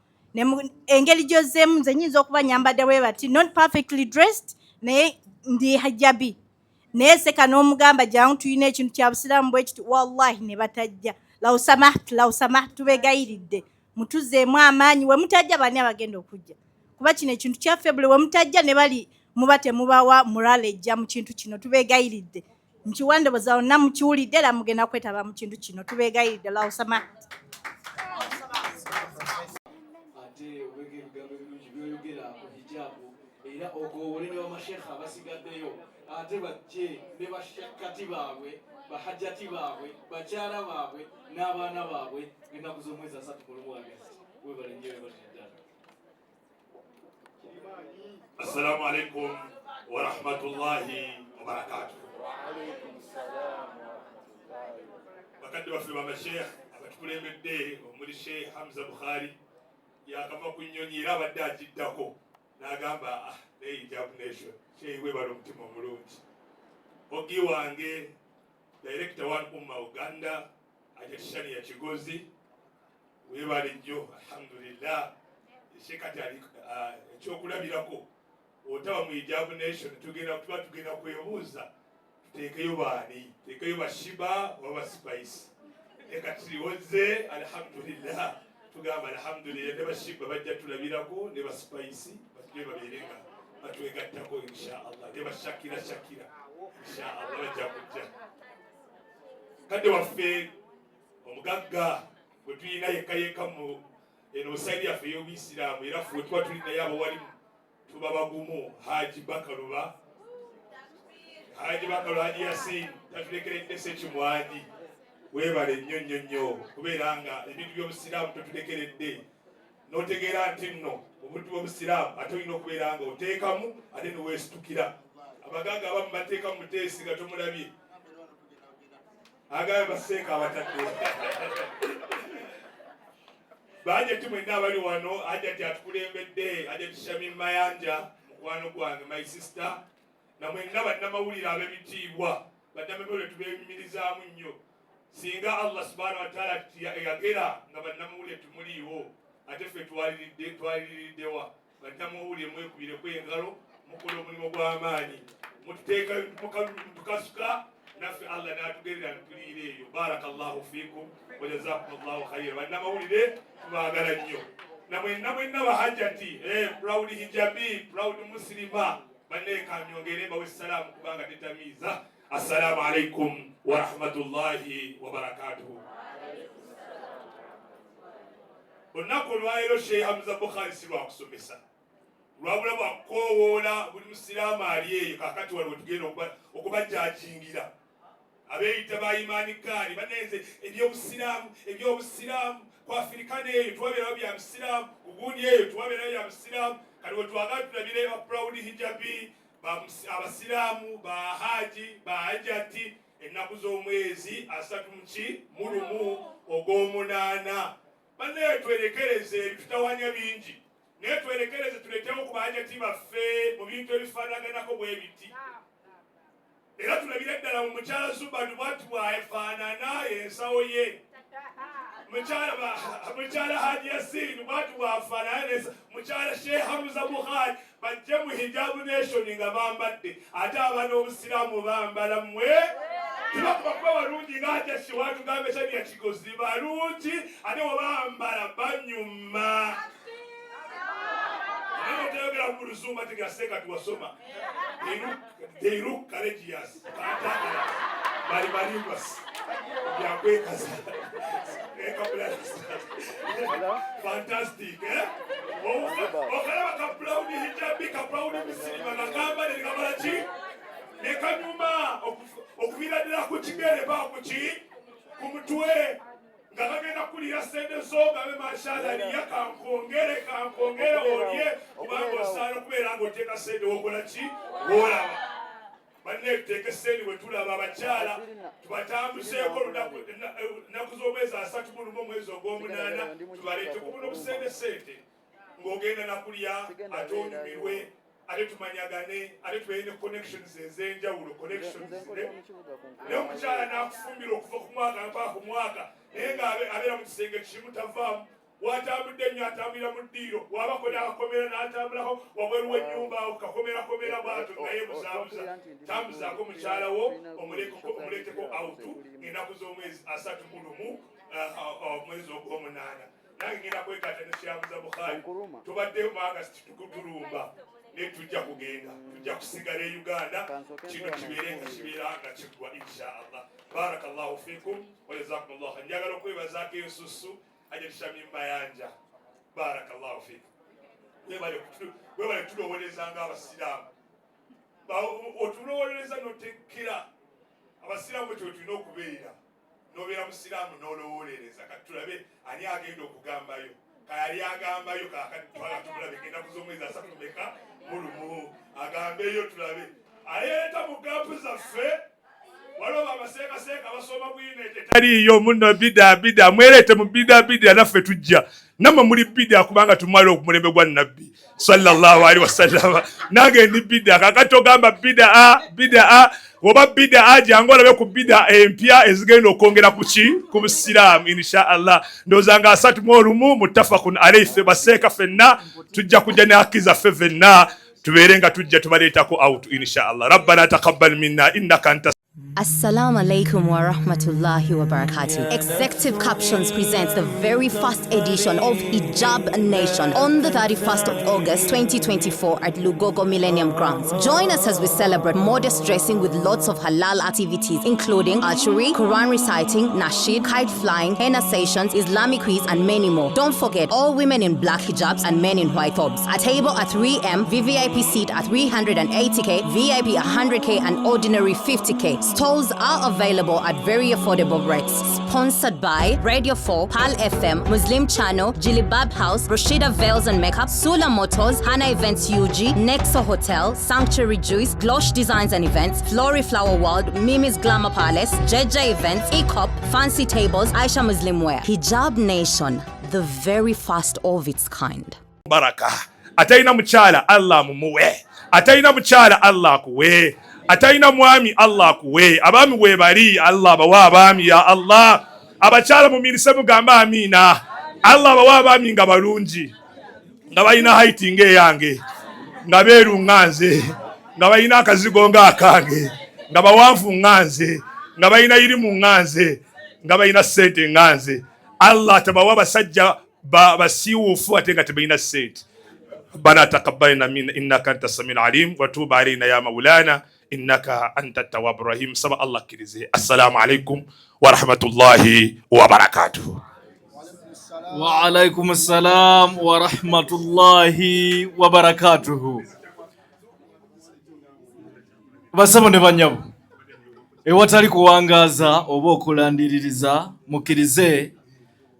Engeri gy'ozzeemu, nze nyinza okuba nyambadde bwe bati, not perfectly dressed, naye ndi hijabi, naye seka n'omugamba jangu tulina ekintu kya busiraamu bwe kiti, wallahi ne batajja. Law samaht, law samaht, tubeegayiridde mutuzeemu amaanyi. We mutajja, bani abagenda okujja? Kuba kino ekintu kyaffe, buli we mutajja ne bali muba temubawa morale ejja mu kintu kino. Tubeegayiridde, nkiwandoboza wonna mukiwulidde era mugenda kwetaba mu kintu kino. Tubeegayiridde, law samaht. Ate obeka ebigambo ebirungi byoyogera ku hijabu, era ogoobole ne bamashekha abasigaddeyo, ate bajje ne bashakati baabwe, bahajati baabwe, bakyala baabwe n'abaana baabwe ennaku z'omwezi 31 August. Webale nnyo, webale ddala. Assalamu alaikum warahmatullahi wabarakatuh. Bakadde baffe bamashekh abatukulembedde, omuli Sheikh Hamza Bukhari, yakava ku nnyonyi era abadde agiddako n'agamba, ah, ne Hijab Nation. Sheikh, webala omutima omulungi. Ogi wange, director One Umma Uganda, Ajatishani ya Kigozi, webale nnyo. Alhamdulillah, Sheikh kati ali ekyokulabirako. Otaba mu Hijab Nation, tugenda tuba tugenda kwebuuza tuteekeyo baani, tuteekeyo bashiba oba baspice. Naye kati liwoze, alhamdulillah, tugamba alhamdulillah, ne bashiba bajja tulabirako ne baspice bajje babeere nga batwegattako inshaallah, ne bashakira shakira inshaallah bajja kujja. Kadde waffe omugagga gwe tulina yekka yekka mu eno side yaffe ey'obuyisiraamu, era ffe tuba tuli naye abawalimu tuba bagumu, Haji Bakaluba, Haji Bakaluba, Haji Yasin tatulekeredde sekimwanyi. Weebale nnyo nnyo nnyo kubeera nga ebintu by'obusiraamu totulekeredde, n'otegeera nti nno obuntu bw'obusiraamu ate olina okubeera nga oteekamu ate neweesitukira. Abagagga abamu bateeka mu muteesi nga tomulabye, agambe baseeka abatadde. Bajati mwenna abali wano, Ajati atukulembedde, Ajati Shamim Mayanja mukwano gwange, my sister, na mwenna bannamawulire ab'ebitiibwa, bannamawulire tubeeyimirizaamu nnyo. Singa Allah subhanahu wa taala yagera nga bannamawulire tumuliiwo, ate ffe twaliririddewa? Bannamawulire mwekubireko engalo, mukola omulimu gw'amaanyi, mutukasuka naffe Allah n'atugerera ntuliira eyo. Barakallahu fikum wa jazakum llahu khaira. Bannamawulire tubaagala nnyo, namwenna mwenna bahajati, proud hijabi, proud muslima. Banneekanyongere mbawe salaamu kubanga tetamiiza. Assalamu alaikum warahmatullahi wabarakatuhu. Olunaku olwaleero Sheikh Hamza Bukhari si lwakusomesa, lwabula bwakukoowoola buli musiraamu ali eyo. Kakati waliwo tugenda okubajajingira abeeyita ba Imaani Gaali banenze ebyobusiraamu, ebyobusiraamu ku Afirika neeyo tuwabeerawo bya busiraamu, kugundi eyo tuwabeerawo bya busiraamu. Kati wetwagala tulabire ba proud hijabi, abasiraamu, ba haji, ba hajati, ennaku z'omwezi 31 ogw'omunaana. Bannaye twerekereze ebitutawanya bingi, naye twerekereze tuletewo ku bahajati baffe mu bintu ebifaanaganako bwe biti. Era tulabire ddala mu mukyala Zubadu bwati bwafaanana ensawo ye, mukyala Haji Yasin bwati bwafaanana, mukyala Sheikh Hamza Bukhari, bajje mu Hijabu Nation nga bambadde, ate abaana obusiraamu bambala mmwe tebakuba kuba balungi nga Haji watugambe Shadia Kigozi balungi, ate webambala banyuma. Naye otayogera ku luzungu ati gaseka tuwasoma. They look courageous. Bali balingwas. Byakwekaza. Fantastic, eh? Okalaba ka proud hijabi, ka proud muslima kakamba ne kamala ki? Ne kanyuma okuviira ddala ku kigere pa ku ki? Ku mutwe. Nga bagenda kulira sente zo gabe mashallah liya kankongere kankongere olye kubanga osaana okubeera ng'oteeka sente wokola ki woolaba. Banne tuteeke sente bwe tulaba abakyala tubatambuzeeko ennaku z'omwezi 31 omwezi ogw'omunaana tubaleete kubuna obusente sente ng'ogenda nakulya ate onyumirwe ate tumanyagane ate tubeere ne connections ez'enjawulo connections naye omukyala n'akufumbira okuva ku mwaka mpaka ku mwaka naye nga abeera mu kisenge kimu tavaamu, watambudde nnyo atambulira mu ddiiro, wabako n'akakomera n'atambulako wabweru w'ennyumba awo kakomerakomera bw'atyo naye buzaabuza. Tambuzaako mukyala wo omuleeteko awutu ng'ennaku z'omwezi 31 omwezi ogw'omunaana. Nange ngenda kwegatta ne Sheikh Hamza Bukhari, tubadde mu August tulumba naye tujja kugenda, tujja kusigala e Uganda kino kibeere nga kibeera nga kiggwa insha Allah. Barakallahu fikum wa jazakumullah. Njagala okwebazaako ensusu Hajat Shamim Mayanja, barakallahu fikum, webale tulowooleza nga abasiraamu, otulowooleza notekkera abasiraamu bwe tulina okubeera, nobeera musiraamu n'olowoolereza. Kati tulabe ani agenda okugambayo, kayali agambayo kakati twala tumulabe ng'ennaku z'omwezi 31 agambeyo tulabe aleeta mu gampu zaffe. Waliwo babaseekaseeka basoma bwino etaliiyo muno bida bida, mwereete mu bida bida, naffe tujja nammwe muli bida kubanga tumala omulembe gwa Nabbi sallallahu alaihi wasallam. Nange ndi bida kakati ogamba bida a bida a oba bida a, jangu olabe ku bida empya ezigenda okwongera ku ki ku busiraamu insha Allah. Ndowooza nga 31 muttafaqun alayhi, ffe baseeka ffenna tujja kujja ne haki zaffe ffenna tubeere nga tujja tubaleetako out insha Allah. Rabbana taqabbal minna innaka anta Assalamu alaikum wa rahmatullahi wa barakatuh. Executive Captions presents the very first edition of Hijab Nation on the 31st of August 2024 at Lugogo Millennium Grounds. Join us as we celebrate modest dressing with lots of halal activities, including archery, Quran reciting, nasheed, kite flying, henna sessions, Islamic quiz, and many more. Don't forget, all women in black hijabs and men in white thobes. A table at 3M, VVIP seat at 380K, VIP 100K, and ordinary 50K. Stalls are available at very affordable rates. Sponsored by Radio 4, PAL FM, Muslim Channel, Jilibab House, Rashida Veils and Makeup, Sula Motors, Hana Events UG, Nexo Hotel, Sanctuary Juice, Glosh Designs and Events, Flory Flower World, Mimi's Glamour Palace, JJ Events, Ecop, Fancy Tables, Aisha Muslim Wear. Hijab Nation, the very first of its kind. Baraka. Atalina mukyala Allah mumuwe, atalina mukyala Allah akuwe, atalina mwami Allah akuwe, abaami webali Allah abawe abaami ya Allah. Abakyala mumirise mugambe amiina. Allah abawe abaami nga balungi, nga balina height ng'eyange, nga beeru nga nze, nga balina akazigo ng'akange, nga bawanvu nga nze, nga balina irimu nga nze, nga balina ssente nga nze. Allah tabawa abasajja basiiwuufu ate nga tebalina ssente. Rabbana taqabbalna minna innaka anta samiul alim wa tub alaina ya maulana innaka anta tawwabu rahim. Saba Allah akkirize. Assalamu alaikum wa rahmatullahi wa barakatuh. Wa alaikum salam wa rahmatullahi wa barakatuhu. Basabo ne banyabo, ewatali kuwangaaza oba okulandiririza, mukkirize,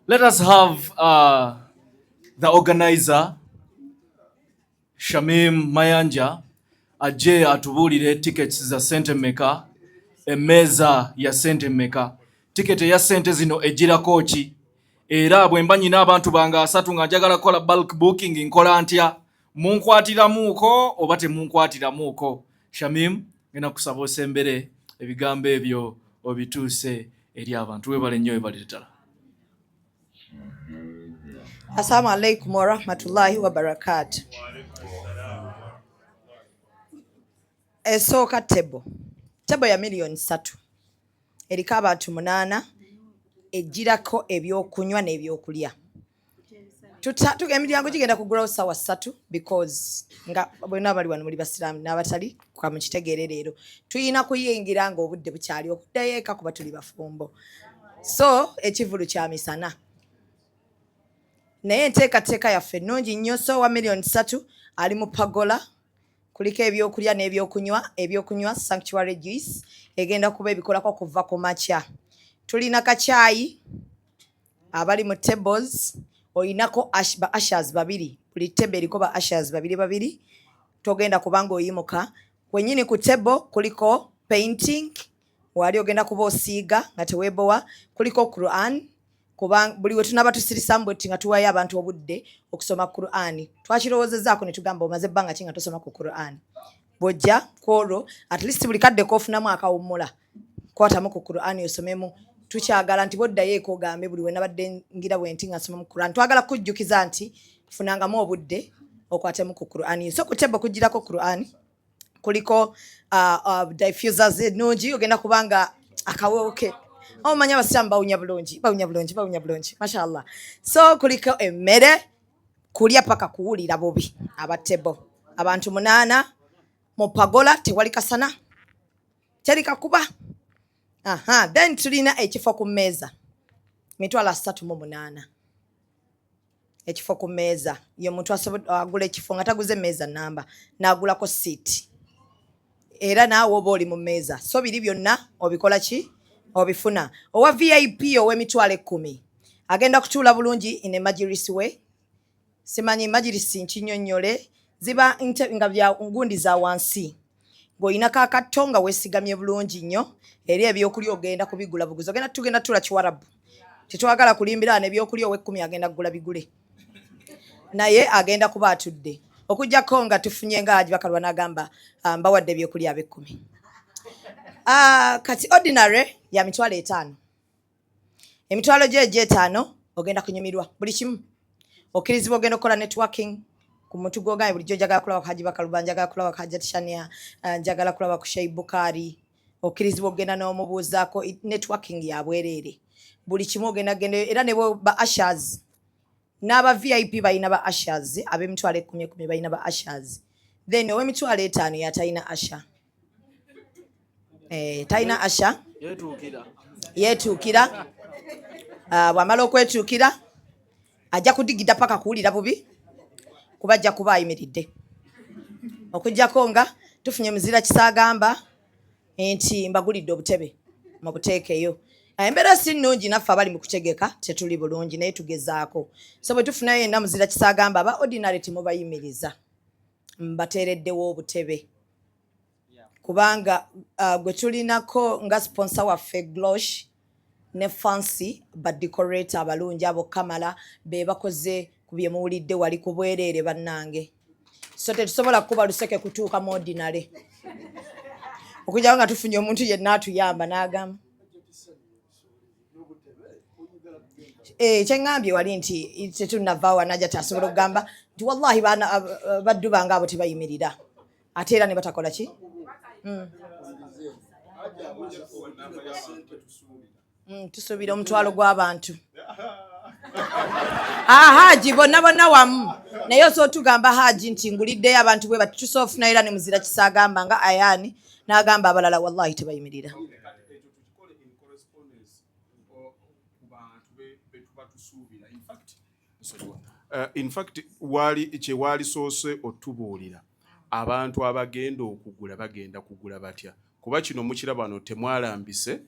let us have the organizer Shamim Mayanja ajje atubuulire tickets za sente mmeka, emmeeza ya sente mmeka, tiketi eya sente zino ejjirako ki, era bwe mba nyina abantu bange 30 nga njagala kukola bulk booking nkola ntya, munkwatiramuuko oba temunkwatiramuuko? Shamim, ngenda kusaba osembere ebigambo ebyo obituuse eri abantu. Webale nnyo, webale ddala. Assalamu alaikum warahmatullahi wabarakatu. Esooka table ya 3 million, eriko abantu 8, ejjirako ebyokunywa n'ebyokulya. Emiryango gigenda kugulawo 3:00 because nga bonna bali wano muli basiraamu n'abatali, kamukitegeere leero tuyina kuyingira nga obudde bukyali okuddayo eka kuba tuli bafumbo. So ekivulu kya misana, naye enteekateeka yaffe ennungi nnyo. So wa 3 million ali mu pagola, kuliko ebyokulya n'ebyokunywa. Ebyokunywa Sanctuary Juice egenda kuba ebikolako kuva ku makya. Tulina kacyayi abali mu tables, oyinako ba ushers babiri, buli table eriko ba ushers babiri babiri, togenda kubanga oyimuka wenyini. Ku table kuliko painting, wali ogenda kuba osiiga nga teweebowa. Kuliko Quran, kuba buli we tunaba tusirisamu bwetti nga tuwayo abantu obudde okusoma Quran. Twakirowoozezaako ne tugamba, omaze ebbanga ki nga tosoma ku Quran? Bw'ojja kwolwo, at least buli kadde koofunamu akawummula, kwatamu ku Quran osomemu. Tukyagala nti bwoddayo eka ogambe, buli wenabadde ngira bwe nti nga nsoma mu Quran. Twagala kujjukiza nti funangamu obudde okwatemu ku Quran. So ku table kugirako Quran, kuliko diffusers ennungi, ogenda kubanga akawooke omanyi abasiraamu bawunya bulungi, bawunya bulungi, bawunya bulungi, mashallah. So kuliko emmere, kulya paka kuwulira bubi. Aba table abantu 8 mu pagola, tewali kasana, teri kakuba. Aha, then tulina ekifo ku mmeeza, 38,000 ekifo ku mmeeza. Ye muntu agula ekifo nga taguze emmeeza namba, n'agulako siiti, era naawe oba oli mu mmeeza. So biri byonna obikola ki, obifuna. Owa VIP ow'emitwalo 10 agenda kutuula bulungi in a majlis way. Simanyi majlisi nkinyonnyole, ziba nga bya ngundi za wansi, ng'oyinako akatto nga weesigamye bulungi nnyo. Eri ebyokulya ogenda kubigula buguzi, ogenda tugenda tula kiwarabu, tetwagala kulimbira. Ebyokulya ow'ekkumi agenda kugula bigule, naye agenda kuba atudde, okugjako nga tufunye nga Haji Bakalwa n'agamba, "Ah, mbawadde ebyokulya ab'ekkumi." Ah, kati ordinary ya 50,000. Emitwalo gyo egy'etaano ogenda kunyumirwa buli kimu, okkirizibwa ogenda okukola networking ku muntu gwogambye bulijjo, njagala kulaba ku Haji Bakaluba, njagala kulaba ku Hajat Shania, njagala kulaba ku Shei Bukari. Okkirizibwa okugenda n'omubuuzaako, networking ya bwereere. Buli kimu ogenda genda, era ne ba ushers n'aba VIP balina ba ushers, ab'emitwalo 10 10 balina ba ushers. Then ow'emitwalo 50 yatalina usher, talina usher. Yetuukira. Yeetuukira. Ah, bw'amala okwetuukira ajja kudigida paka kuwulira bubi, kuba ajja kuba ayimiridde, okugjako nga tufunye muzira kisaagamba nti mbagulidde obutebe mubuteekeyo. Ah, embeera si nnungi, naffe abali mu kutegeka tetuli bulungi, naye tugezaako. So bwe tufunayo yenna muzira kisaagamba, aba ordinary temubayimiriza, mbateereddewo obutebe, kubanga gwe tulinako nga sponsor waffe Glosh ne Fancy, ba decorator abalungi abo kamala be bakoze ku bye muwulidde wali ku bwereere bannange. So tetusobola kukuba luseke kutuuka mu ordinary, okujjako nga tufunye omuntu yenna atuyamba n'agamba. Kyeŋŋambye wali nti tetunnavaawo, anaja tasobola okugamba nti wallahi baana baddu bange abo tebayimirira, ate era ne batakola ki. Tusuubira omutwalo gw'abantu. Ah, Haji, bonna bonna wamu, naye osobola otugamba Haji nti nguliddeyo abantu bwe bati, tusobola ofunayo era ne muzira kisaagamba nga ayani n'agamba abalala wallahi tebayimirira. Ku bantu. abantu be tuba tusuubira. In fact, in fact wali kyewalisoose otubuulira abantu abagenda okugula bagenda kugula batya, kuba kino mukiraba wano temwalambise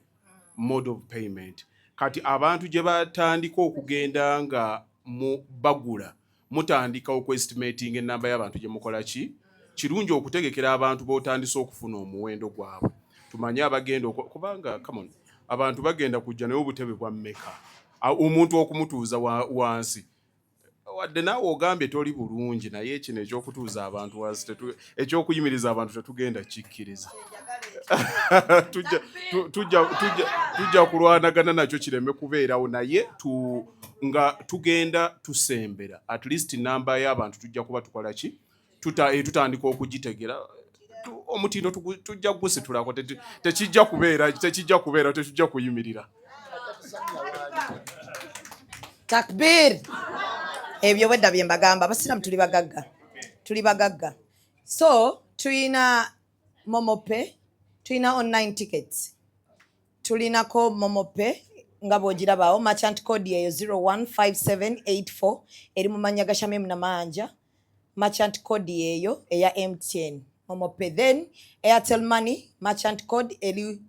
mode of payment. Kati abantu gye batandika okugenda nga mu bagula, mutandika okuestimating enamba y'abantu gye mukola ki. Kirungi okutegekera abantu b'otandise okufuna omuwendo gwabwe, tumanye abagenda, kubanga come on, abantu bagenda kujja naye obutebe bwa mmeka omuntu okumutuuza wansi? Wadde naawe ogambye toli bulungi, naye kino ekyokutuuza abantu wansi, ekyokuyimiriza abantu tetugenda kikkiriza. Tujja kulwanagana nakyo kireme kubeerawo. Naye nga tugenda tusembera, at least namba y'abantu tujja kuba tukola ki, tutandika okugitegera. Omutindo tujja kugusitulako. Tekijja kubeera, tetujja kuyimirira. Takbir! Ebyo bwedda bye mbagamba, abasiraamu tuli bagagga, tuli bagagga. So tuyina MoMo Pay, tuyina online tickets, tulinako MoMo Pay nga bw'ogirabaawo, merchant code eyo 015784, eri mu mannya ga Shamim Namayanja. Merchant code eyo eya MTN MoMo Pay. Then Airtel Money merchant code eri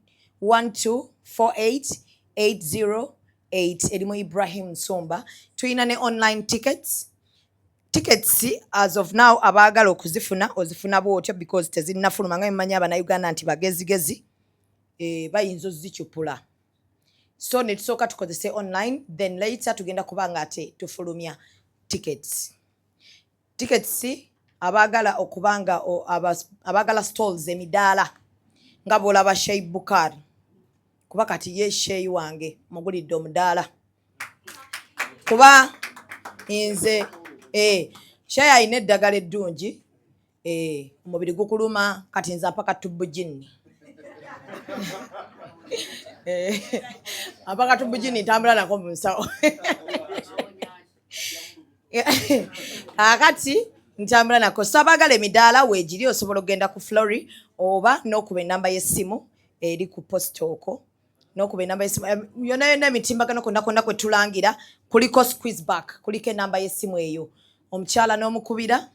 1248808, erimu Ibrahim Nsumba. Tuyina ne online tickets. Tickets as of now, abaagala okuzifuna ozifuna bwotyo because tezinnafuluma. Nga mmanyi abannayuganda nti bagezigezi, bayinza ozicyupula, so ne tusooka tukozese online, then later tugenda kuba nga ate tufulumya tickets. Tickets abaagala okuba nga abaagala stalls, emidaala, nga bw'olaba Shei Bukar, kuba kati ye Shei wange mugulidde omudaala, kuba nze Shei alina eddagala eddungi, omubiri gukuluma, kati nze ampaka tubujinni. Ampaka tubujinni, ntambula nako mu nsawo. Kaakati ntambula nako. So abaagala emidaala weegiri, osobola okugenda ku Flory oba n'okuba enamba y'essimu eri ku post okwo, n'okuba enamba y'essimu yonna yonna emitimbagano kwonna kwonna kwe tulangira kuliko squeeze back, kuliko enamba y'essimu eyo, omukyala n'omukubira.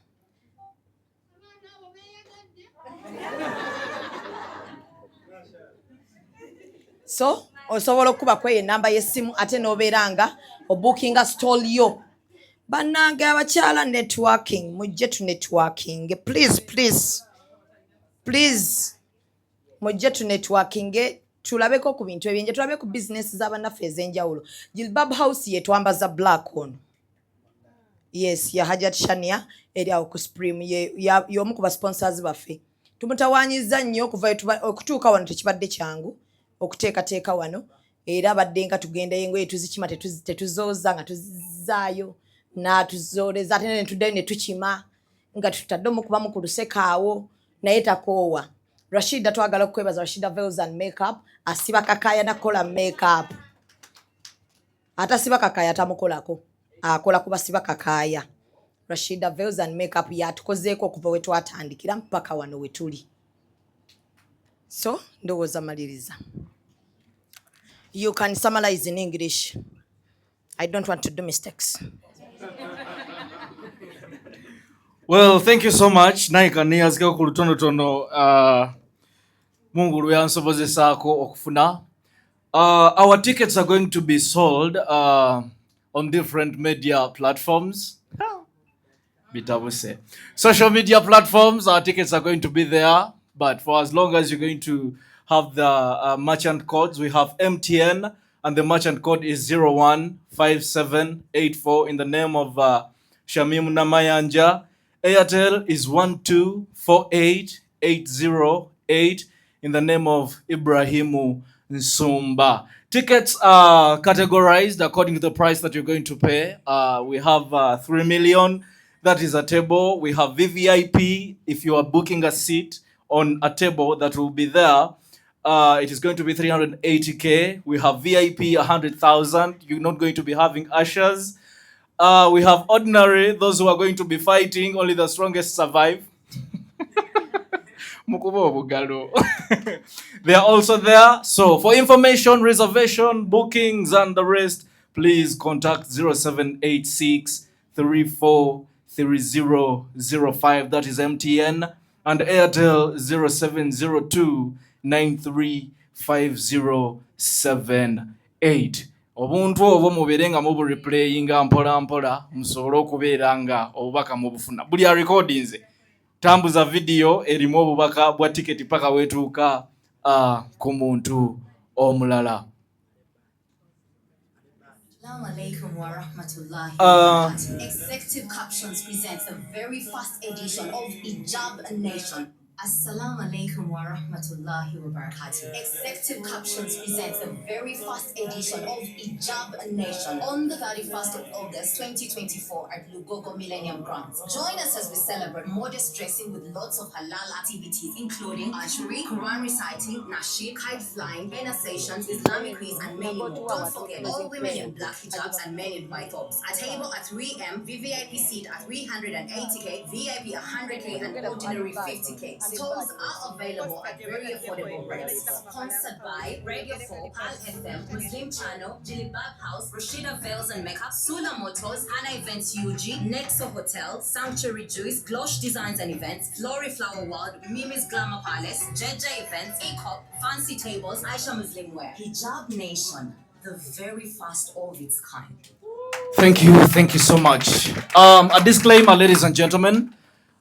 So osobola okukuba kweyo enamba y'essimu ate n'obeera nga obookinga stall yo. Bannange abakyala, networking, mujje tu networking, please, please, please, mujje tu networking, tulabeko ku bintu ebyenje, tulabe ku bizinesi z'abannaffe ez'enjawulo. Jilbab House yetwambaza black ono, yes, ya Hajat Shania, eri awo ku Supreme, y'omu ku basponsors baffe. Tumutawanyiza nnyo okuva okutuuka wano, tekibadde kyangu okuteekateeka wano, era abadde nga tugendayo engoye tuzikima, tetuzooza, nga tuzizaayo n'atuzooleza, ate ne tuddayo ne tukima nga tutadde omukubamu ku lusekaawo, naye takoowa. Rashida, twagala okukwebaza, Rashida Veils and Makeup, asiba kakaya nakukola makeup. Atasiba kakaya tamukolako, akola kubasiba kakaya. Rashida Veils and Makeup yatukozeeko okuva we twatandikira mpaka wano we tuli. So ndowooza maliriza. You can summarize in English, I don't want to do mistakes. Well, thank you so much. Naye kanneeyazikako ku lutonotono Mungu lwe yansobozesaako okufuna. Our tickets are going to be sold on different media platforms. Bitabuse. Social media platforms, our tickets are going to be there. But for as long as you're going to have the merchant codes, we have MTN, and the merchant code is 015784 in the name of Shamim Namayanja. Airtel is 1248808 in the name of Ibrahimu Nsumba. Tickets are categorized according to the price that you're going to pay. We have 3 million, that is a table. We have VVIP, if you are booking a seat on a table that will be there. It is going to be 380K. We have VIP 100,000. You're not going to be having ushers. We have ordinary, those who are going to be fighting, only the strongest survive. Mukuba obugalo. They are also there. So for information, reservation, bookings, and the rest, Please contact 0786 343005. That is MTN and Airtel 0702 935078. Obuntu obwo mubeere nga mubureplayinga mpola mpola musobole okubeera nga obubaka mubufuna. Buli arekodinze tambuza vidiyo erimu obubaka bwa tiketi paka wetuuka ku muntu omulala. Assalamu alaikum wa rahmatullahi wa barakatuh. Executive Captions presents the very first edition of Hijab Nation. Assalamu alaikum wa rahmatullahi wa barakatuh. Executive Captions presents the very first edition of Hijab Nation on the 31st of August 2024 at Lugogo Millennium Grounds. Join us as we celebrate modest dressing with lots of halal activities, including archery, Quran reciting, nasheed, kite flying, henna sessions, Islamic quiz, and many more. Don't forget, all women in black hijabs and men in white tops. A table at 3M, VVIP seat at 380k, VIP 100k, and ordinary 50k. Stalls are available at very affordable rates. Sponsored by Radio 4, Pal FM, Muslim Channel, Jilibab House, Rashida Veils and Makeup, Sula Motors, Hana Events UG, Nexo Hotel, Sanctuary Juice, Glosh Designs and Events, Flory Flower World, Mimi's Glamour Palace, JJ Events, ACOP, Fancy Tables, Aisha Muslim Wear. Hijab Nation, the very first of its kind. Thank you so much. A disclaimer, ladies and gentlemen.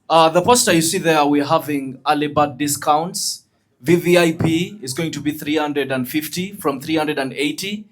The poster you see there, we're having early bird discounts. VVIP is going to be 350 from 380,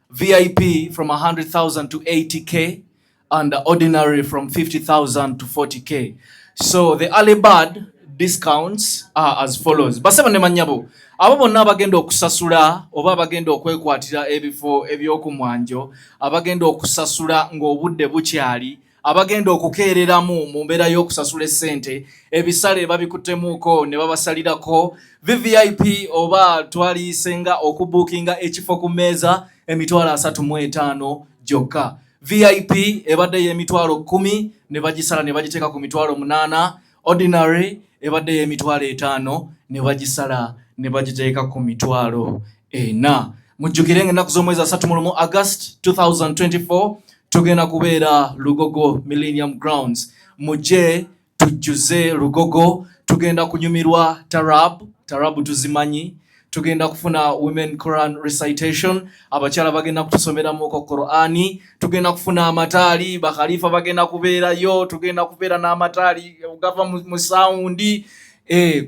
VIP from 100,000 to 80K, and ordinary from 50,000 to 40K. So the early bird discounts are as follows. Basebo ne manyabo, abo bonna abagenda okusasula oba abagenda okwekwatira ebifo eby'okumwanjo, abagenda okusasula ng'obudde bukyali, abagenda okukeereramu mu mbeera y'okusasula essente, ebisale babikuttemuuko ne babasalirako. VVIP oba twaliyise nga okubuukinga ekifo ku mmeeza 35,000 gyokka. VIP ebadde y'emitwalo 10 ne bagisala ne bagiteeka ku 800,000. Ordinary ebadde y'emitwalo 5 ne bagisala ne bagiteeka ku 40,000. Mujjukire nga ennaku z'omwezi 31 August 2024 tugenda kubeera Lugogo Millennium Grounds. Mujje tujjuze Lugogo. Tugenda kunyumirwa tarab, tarabu tuzimanyi. Tugenda kufuna women Quran recitation, abakyala bagenda kutusomeramuko Qurani. Tugenda kufuna amataali, bakhalifa bagenda kubeerayo, tugenda kubeera n'amataali gava mu sound,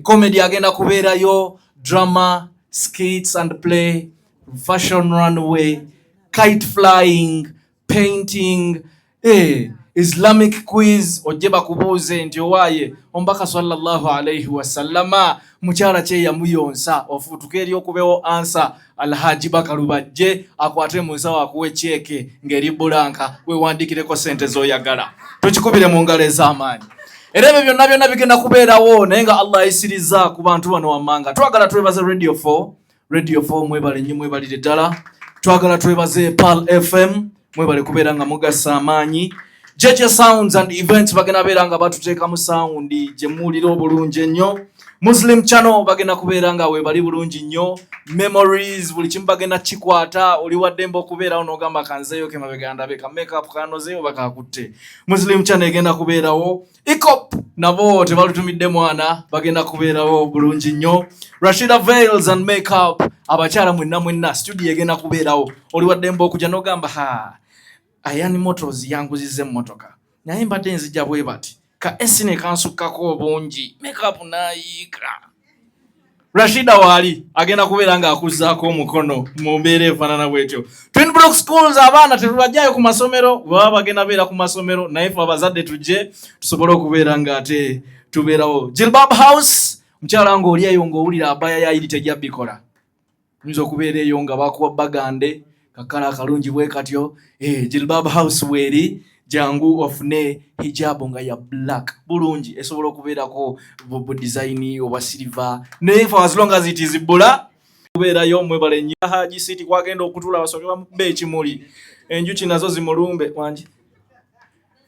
comedy agenda kubeerayo, drama, skits and play, fashion runway, kite flying, painting, Islamic quiz. Ojje bakubuuze nti owaaye omubaka sallallahu alaihi wasallama mukyala kye yamuyonsa, ofuutuke eri okubewo ansa. Alhaji Bakalubajje akwate mu nsawo akuwa ekyeke ng'eri bulanka, wewandiikireko sente z'oyagala. Tukikubire mu ngalo ez'amaanyi. Era ebyo byonna byonna bigenda kubeerawo, naye nga Allah ayisiriza ku bantu bano wammanga. Twagala twebaze Radio 4. Radio 4, mwebale nnyo, mwebalire ddala. Twagala twebaze Pal FM, mwebale kubeera nga mugasa amaanyi. JJ Sounds and Events bagenda beera nga batuteekamu sound gye muwulira obulungi ennyo. Muslim Channel bagenda kubeera nga webali bulungi nnyo. Memories, buli kimu bagenda kikwata. Oli waddembe okubeerawo n'ogamba kanzeeyo ke mabega ndabe ka makeup kanozeeyo bakakutte. Muslim Channel egenda kubeerawo. Ecop nabo tebalutumidde mwana, bagenda kubeerawo bulungi nnyo. Rashida Veils and Makeup, abakyala mwenna mwenna, studio egenda kubeerawo. Oli waddembe okujja n'ogamba, ha, Ayani Motors yanguziza emmotoka, naye mbadde nzija bwe bati ka esi ne kansukkako obungi, makeup n'ayiika. Rashida waali agenda kubeera ng'akuzzaako omukono mu mbeera efaanana bwetyo. Twin Brook Schools, abaana tetubajjayo ku masomero, baba bagenda beera ku masomero, naye fe abazadde tujje tusobole okubeera ng'ate tubeerawo. Jilbab House, mukyala ng'oli eyo ng'owulira abaya yayiri tejja bikola, oyinza okubeera eyo nga bakuwa bagande kakala akalungi bwe katyo. Jilbab House weeri, jangu ofune hijabu nga ya black bulungi, esobola okubeerako bu design oba silver, naye for as long as it is bula kubeerayo. Mwebale nnyo. Haji City kwagenda okutuula, basooke bamukube ekimuli, enjuki nazo zimulumbe wangi.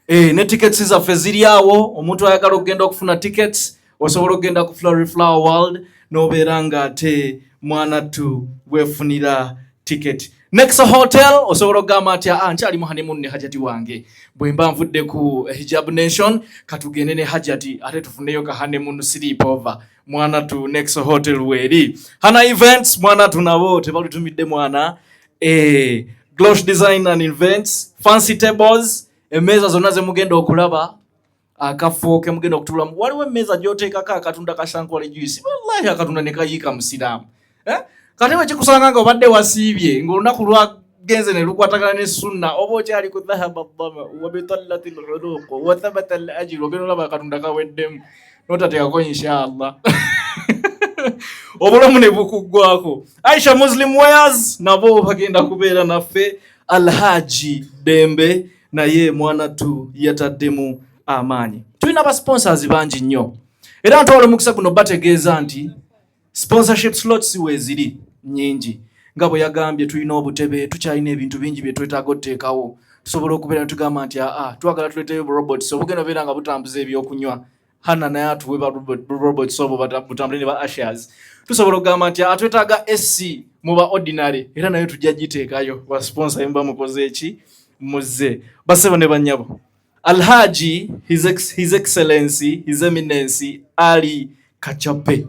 Ne tickets zaffe ziri awo. Omuntu ayagala okugenda okufuna tickets, osobola okugenda ku Flory Flower World n'obeera nga ate mwana ttu weefunira ticket. Next Hotel osobola okugamba nti ah, nkyali mu honeymoon ne hajati wange, bwe mba nvudde ku Hijab Nation katugende ne hajati ate tufuneyo ka honeymoon sleep over. Mwana tu Next Hotel weeri. Hana Events mwana tu nabo tebalutumidde mwana. Glosh Design and Events, Fancy Tables, emmeeza zonna ze mugenda okulaba, akafo ke mugenda okutuulamu, waliwo emmeeza gy'oteekako akatunda ka shankole juice, wallahi akatunda ne kayiika musiraamu. Kati bwe kikusanga nga obadde wasiibye ng'olunaku lwagenze ne lukwatagana ne sunna, oba okyali ku dhahaba ddama wa bitallati luluq wa thabata al ajru, ogenda olaba akatunda kaweddemu n'otateekako inshallah obulamu ne bukuggwako. Aisha Muslim Wares nabo bagenda kubeera naffe. Alhaji Dembe naye mwana tu yataddemu amaanyi. Tulina ba sponsors bangi nnyo, era ntwala omukisa guno bategeeza nti sponsorship slots weeziri nnyingi. Nga bwe yagambye, tulina obutebe, tukyalina ebintu bingi bye twetaaga otuteekawo. Tusobola okubeera netugamba nti aa, twagala tuleeteyo robots obugenda obeera nga butambuza ebyokunywa. Hana naye atuwe ba robots obwo butambule ne ba ushers. Tusobola okugamba nti atwetaaga AC mu ba ordinary, era nayo tujja giteekayo. Ba sponsor muba mukoze eki muzze. Basebo ne bannyabo, Alhaji His Excellency, His Eminency Ali Kachape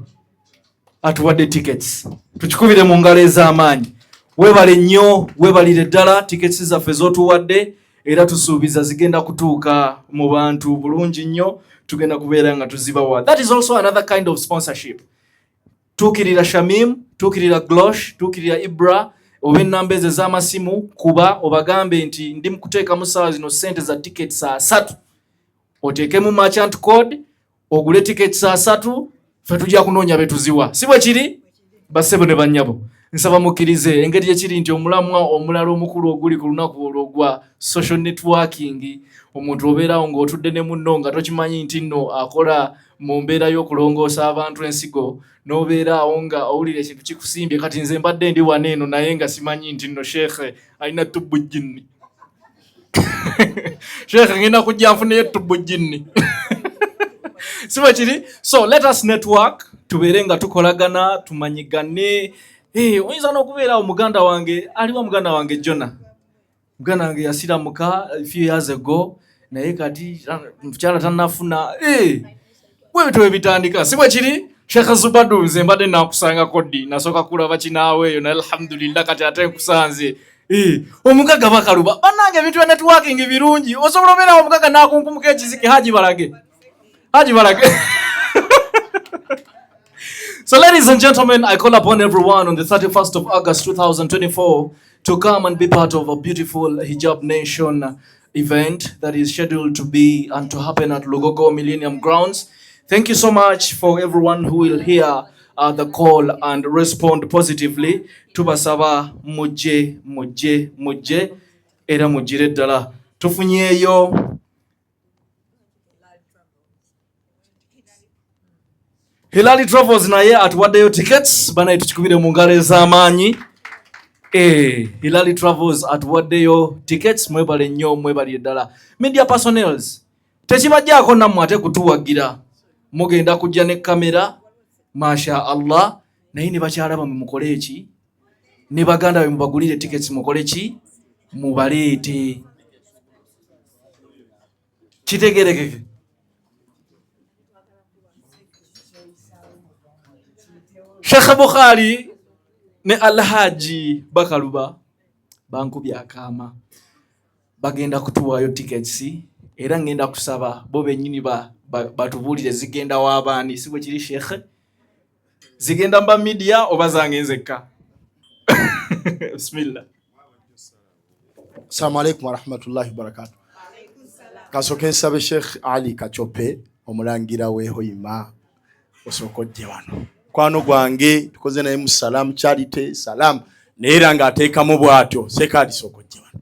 atuwadde tickets, tukikubire mu ngalo ez'amaanyi. Weebale nnyo, weebalire ddala tickets zaffe z'otuwadde, era tusuubiza zigenda kutuuka mu bantu bulungi nnyo, tugenda kubeera nga tuzibawa. That is also another kind of sponsorship. Tuukirira Shamim, tuukirira Glosh, tuukirira Ibra oba ennamba ezo ez'amasimu, kuba obagambe nti ndi mukuteekamu ssaawa zino ssente za tickets 30, oteekemu merchant code ogule tickets 30, ffe tujja kunoonya be tuziwa. Si bwe kiri, bassebo ne bannyabo? Nsaba mukkirize engeri gyekiri nti omulamwa omulala omukulu oguli ku lunaku olwo gwa social networking. Omuntu obeerawo ng'otudde ne munno nga tokimanyi nti nno akola mu mbeera y'okulongoosa abantu ensigo, n'obeera awo nga owulira ekintu kikusimbye. Kati nze mbadde ndi wano eno naye nga simanyi nti nno sheekhe alina tubbu jinni. Sheekhe, ngenda kujja nfuneyo tubbu jinni, si bwe kiri? So let us network, tubeere nga tukolagana, tumanyigane. Oyinza n'okubeera muganda wange aliwa, muganda wange Jona, muganda wange yasiramuka a few years ago, naye kati mukyala tannafuna. Bwe bityo bwe bitandika, si bwe kiri? Sheekh Zubadu, nze mbadde nakusangako ddi? Nasooka kulaba kinaawe eyo, naye alhamdulillah kati ate nkusanze. Omugaga Bakaluba, bannange, ebintu bya networking birungi. Osobola obeerawo omugaga n'akunkumuka ekizike. Haji Balage, Haji Balage. So, ladies and gentlemen, I call upon everyone on the 31st of August 2024 to come and be part of a beautiful Hijab Nation event that is scheduled to be and to happen at Lugogo Millennium Grounds. Thank you so much for everyone who will hear the call and respond positively. Tubasaba mujje, mujje, mujje, era mujjire ddala. Tufunyeeyo Hilali Travels naye atuwaddeyo tickets, banaye tukikubire mu ngalo ez'amaanyi. Hilali Travels atuwaddeyo tickets, mwebale nnyo, mwebalire ddala. Media personnels, tekibajjaako nammwe ate kutuwagira. Mugenda kujja ne kamera, masha Allah, naye ne bakyala bamwe mukole eki? Ne baganda be mubagulire tickets, mukole ki? Mubaleete. Kitegerekeke. Sheikh Bukhari ne Alhaji Bakaluba bankubye akaama, bagenda kutuwaayo tickets, era ngenda kusaba bo bennyini batubuulire zigenda w'abaani. Si bwe kiri, Sheikh? Zigenda mba media oba zange nzekka? Bismillah. Assalamu alaikum warahmatullahi wabarakatuh. Kasooke nsabe Sheikh Ali Kachope, omulangira w'e Hoima, osooka ojje wano. Mukwano gwange, tukoze naye mu Salam Charity Salam, naye era ng'ateekamu bw'atyo. Sheikh Ali, sooka ojje wano.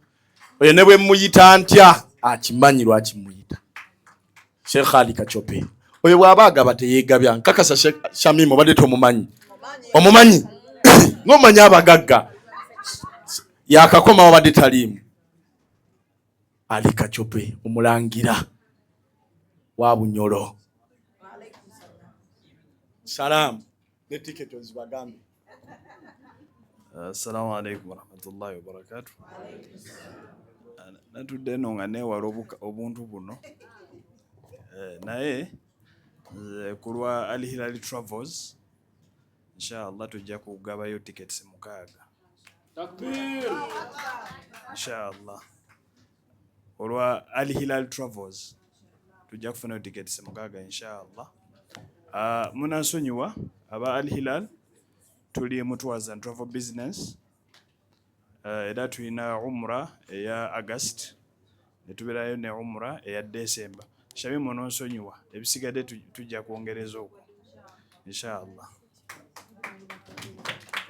Oyo ne bwe mmuyita ntya akimanyi lwaki mmuyita. Sheikh Ali Kachope oyo bw'aba agaba teyeegabya. Nkakasa Sheikh Shamim obadde tomumanyi, omumanyi ng'omanyi abagagga, yakakoma wabadde taliimu. Ali Kachope, omulangira wa Bunyoro, salaamu ne tiketi ozibagambe. Assalamu alaikum warahmatullahi wabarakatu. Natudde eno nga neewala obuntu buno eh, naye ku lwa Al Hilal Travels inshallah tujja kugabayo tickets 6. Takbir! Inshallah olwa Al Hilal Travels tujja kufunayo tickets 6 inshallah. Munansonyiwa aba Al Hilal, tuli mu tours and travel business, era tulina umra eya August ne tubeerayo ne umra eya December. Shamimu ononsonyiwa, ebisigadde tujja kwongereza okwo inshallah.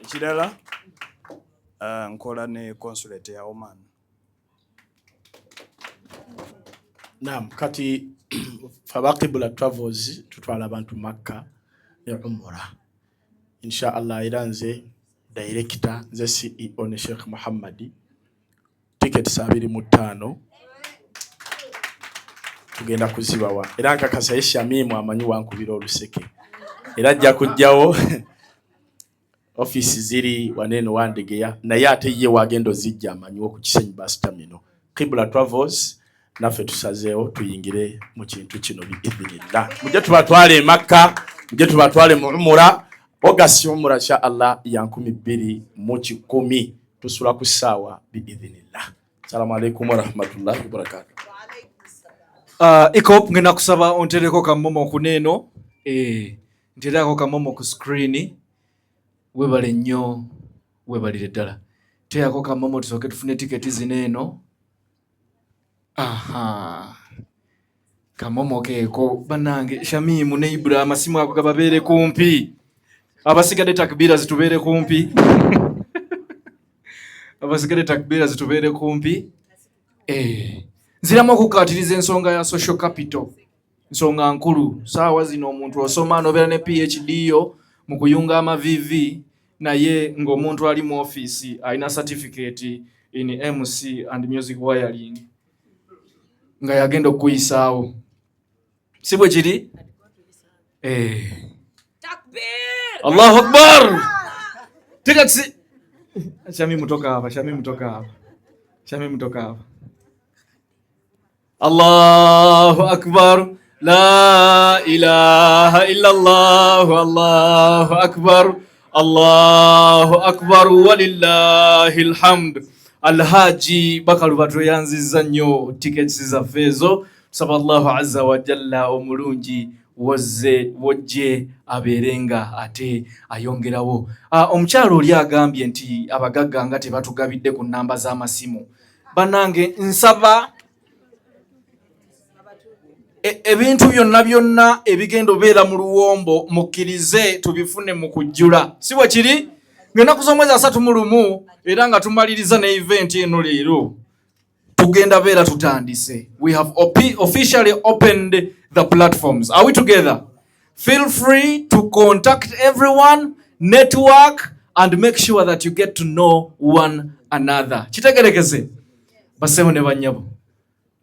Ekirala, nkola ne consulate ya Oman. Naam, kati fe aba Qibla Travels tutwala abantu Makka ne Umra insha Allah, era nze director, nze CEO ne Sheikh Muhammad. Tickets 25 tugenda kuzibawa, era nkakasa ye Shamimu amanyi wankubira oluseke, era ajja kujjawo ofiisi ziri waneeno Wandegeya, naye ate ye wagenda ozijja amanyiwo ku Kisenyi bus terminal. Qibla Travels naffe tusazeewo tuyingire mu kintu kino biidhinillah. Mujje tubatwale e Makka, mujje tubatwale mu umura August, umura insha Allah ya 2100, tusula ku ssaawa biidhinillah. Assalamu alaikum warahmatullahi wabarakatuh. Ikop, ngenda kusaba ontereko kamomo kuneeno, nterako kamomo ku screen. Webale nnyo, webalire ddala. Teerako kamomo tusooke tufune tiketi zino eno. Aha, kamomo keeko bannange. Shamimu ne Ibra, amasimu ago gababeere kumpi. Abasigadde takbira zitubeere kumpi, abasigadde takbira zitubeere kumpi. Nziramu okukkaatiriza ensonga ya social capital, nsonga nkulu. Saawa zino omuntu osoma nobeera ne PhD yo mu kuyunga amavivi, naye ng'omuntu ali mu ofiisi alina certificate in MC and music wiring nga yagenda okukuyisaawo, si bwe kiri? Allahu akbar! Tickets. Shami mutoka hapa, Shami mutoka hapa, Shami mutoka hapa. Allahu akbar, la ilaha illa Allah, Allahu akbar, Allahu akbar, walillahi alhamd. Alhaji Bakaluba, tweyanzizza nnyo tickets zaffe ezo. Tusaba Allahu azza wa jalla omulungi wozze wojje abeere nga ate ayongerawo. Omukyalo oli agambye nti abagagga nga tebatugabidde ku nnamba z'amasimu. Bannange, nsaba ebintu byonna byonna ebigenda obeera mu luwombo mukkirize tubifune mu kujjula, si bwe kiri? Ng'ennaku z'omwezi 31, era nga tumaliriza ne event eno leero, tugenda beera tutandise. We have officially opened the platforms. Are we together? Feel free to contact everyone, network and make sure that you get to know one another. Kitegerekese, bassebo ne bannyabo?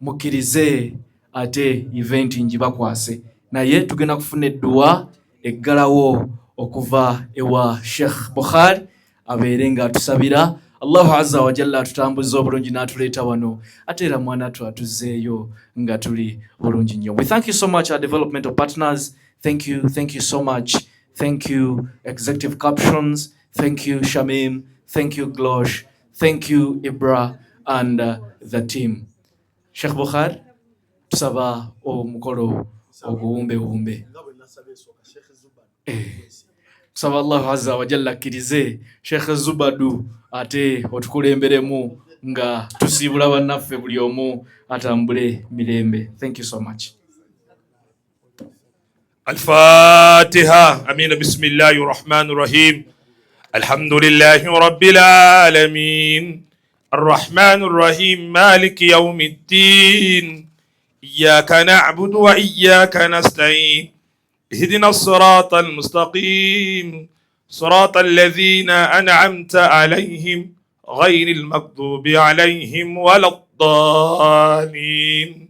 Mukkirize ate event ngibakwase, naye tugenda kufuna edduwa eggalawo okuva ewa Sheikh Bukhari, abeere ng'atusabira Allahu azza wa jalla atutambuza obulungi n'atuleeta wano, ate era mwana twatuzeeyo nga tuli bulungi nnyo. We thank you so much, our developmental partners. Thank you, thank you so much. Thank you, Executive Captions. Thank you, Shamim. Thank you, Glosh. Thank you, Ibra and the team. Sheikh Bukhari, tusaba omukolo oguwumbewumbe. Tusaba Allahu azza wa jalla akkirize Sheikh Zubadu ate otukulemberemu nga tusiibula bannaffe, buli omu atambule mirembe. Thank you so much. الفاتحة. أمين. بسم الله الرحمن الرحيم. الحمد لله رب العالمين، الرحمن الرحيم، مالك يوم الدين، إياك نعبد وإياك نستعين، اهدنا الصراط المستقيم، صراط الذين أنعمت عليهم، غير المغضوب عليهم ولا الضالين،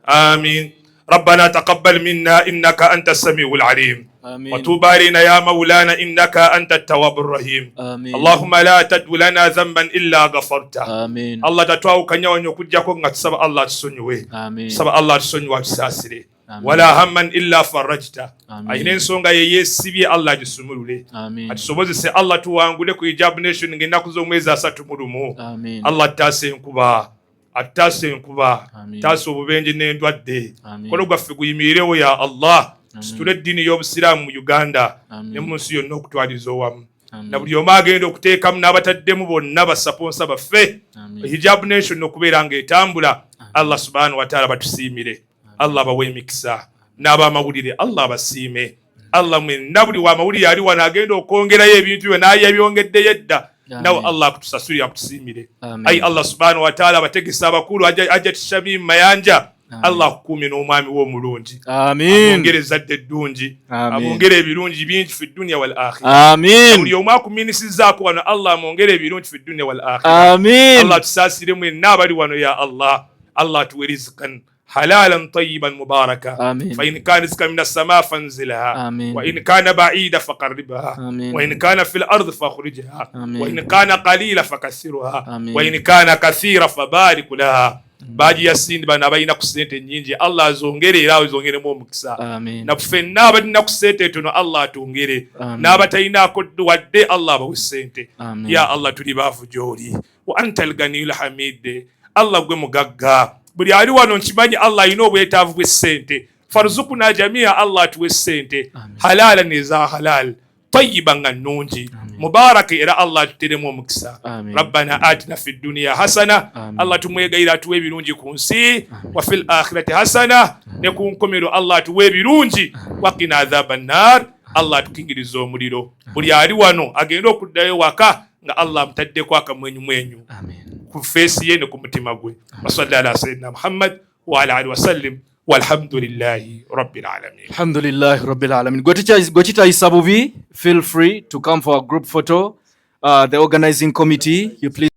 آمين. ربنا تقبل منا إنك أنت السميع العليم. Amin. وتوب علينا يا مولانا إنك أنت التواب الرحيم. Amin. اللهم لا تدع لنا ذنبا إلا غفرته. Amin. Allah tatwawukanya wano okuggyako nga tusaba Allah atusonyiwe. Amin. Tusaba Allah atusonyiwe, atusaasire. Amin. Wala hamman illa farajta. Amin. Alina ensonga ye yeesibye, Allah agisumulule. Amin. Atusobozese Allah tuwangule ku Hijab Nation ng'ennaku z'omwezi 31. Amin. Allah tutaase enkuba, atutaase enkuba. Amin. Taasa obubenje n'endwadde. Amin. Mukono gwaffe guyimirirewo ya Allah, tusitule eddiini y'obusiraamu mu Uganda Amin. ne mu nsi yonna okutwaliza owamu. Amin. Na buli omu agenda okuteekamu n'abataddemu bonna basaponsa baffe Amin. Hijab Nation okubeera ng'etambula, Allah subhanahu wataala batusiimire, Allah abawe emikisa n'abamawulire, Allah abasiime. Allah mwenna buli wamawulire ali wano agenda okwongerayo ebintu byo naye yabyongeddeyo edda, nawe Allah akutusasulire, akutusiimire. Amin. Ayi Allah subhanahu wataala, abategesi abakulu, Hajat Shamim Mayanja, Allah akukuume n'omwami we omulungi. Amin. Amwongere ezzadde eddungi. Amin. Amwongere ebirungi bingi fi dunya wal akhira. Amin. Buli omu akuminisizaako wano, Allah amwongere ebirungi fi dunya wal akhira. Amin. Allah tusaasire mwenna abali wano ya Allah. Allah atuwe rizqan halalan tayiban mubaraka. Amin. Fa in kana rizqa min as-samaa fanzilha. Amin. Wa in kana ba'ida faqarribha. Amin. Wa in kana fil ardi fakhrijha. Amin. Wa in kana qalila fakathirha. Amin. Wa in kana kathira fabarik laha. Baji yasindi bano abalina ku ssente ennyingi, Allah azongere era azongeremu omukisa. Amin. Na ffenna abalina ku ssente etono, Allah atwongere. Amin. N'abatalinaako wadde, Allah abawe ssente. Amin. Ya Allah, tuli baavu gy'oli, wa anta alganiyul hamid. Allah gwe mugagga. Buli ali wano nkimanyi Allah alina obwetaavu bw'essente. Farzukuna jamia, Allah atuwe ssente halalan eza halal, tayiba nga nnungi, mubaraka, era Allah atuteremu omukisa. Amin. Rabbana atina fi duniya hasana. Amin. Allah tumwegayira atuwe ebirungi ku nsi, wa fil akhirati hasana, ne ku nkomero Allah atuwe ebirungi, wakina adhaba nnar, Allah atukingiriza omuliro. Buli ali wano agenda okuddayo waka nga Allah amutaddeko akamwenyumwenyu ku feesi ye ne ku mutima gwe. Wasalli ala sayidina Muhammad wa ala alihi wasallim, walhamdulillahi rabbil alamin. Alhamdulillahi rabbil alamin. Gwe kitayisa bubi, feel free to come for a group photo. The organizing committee, you please.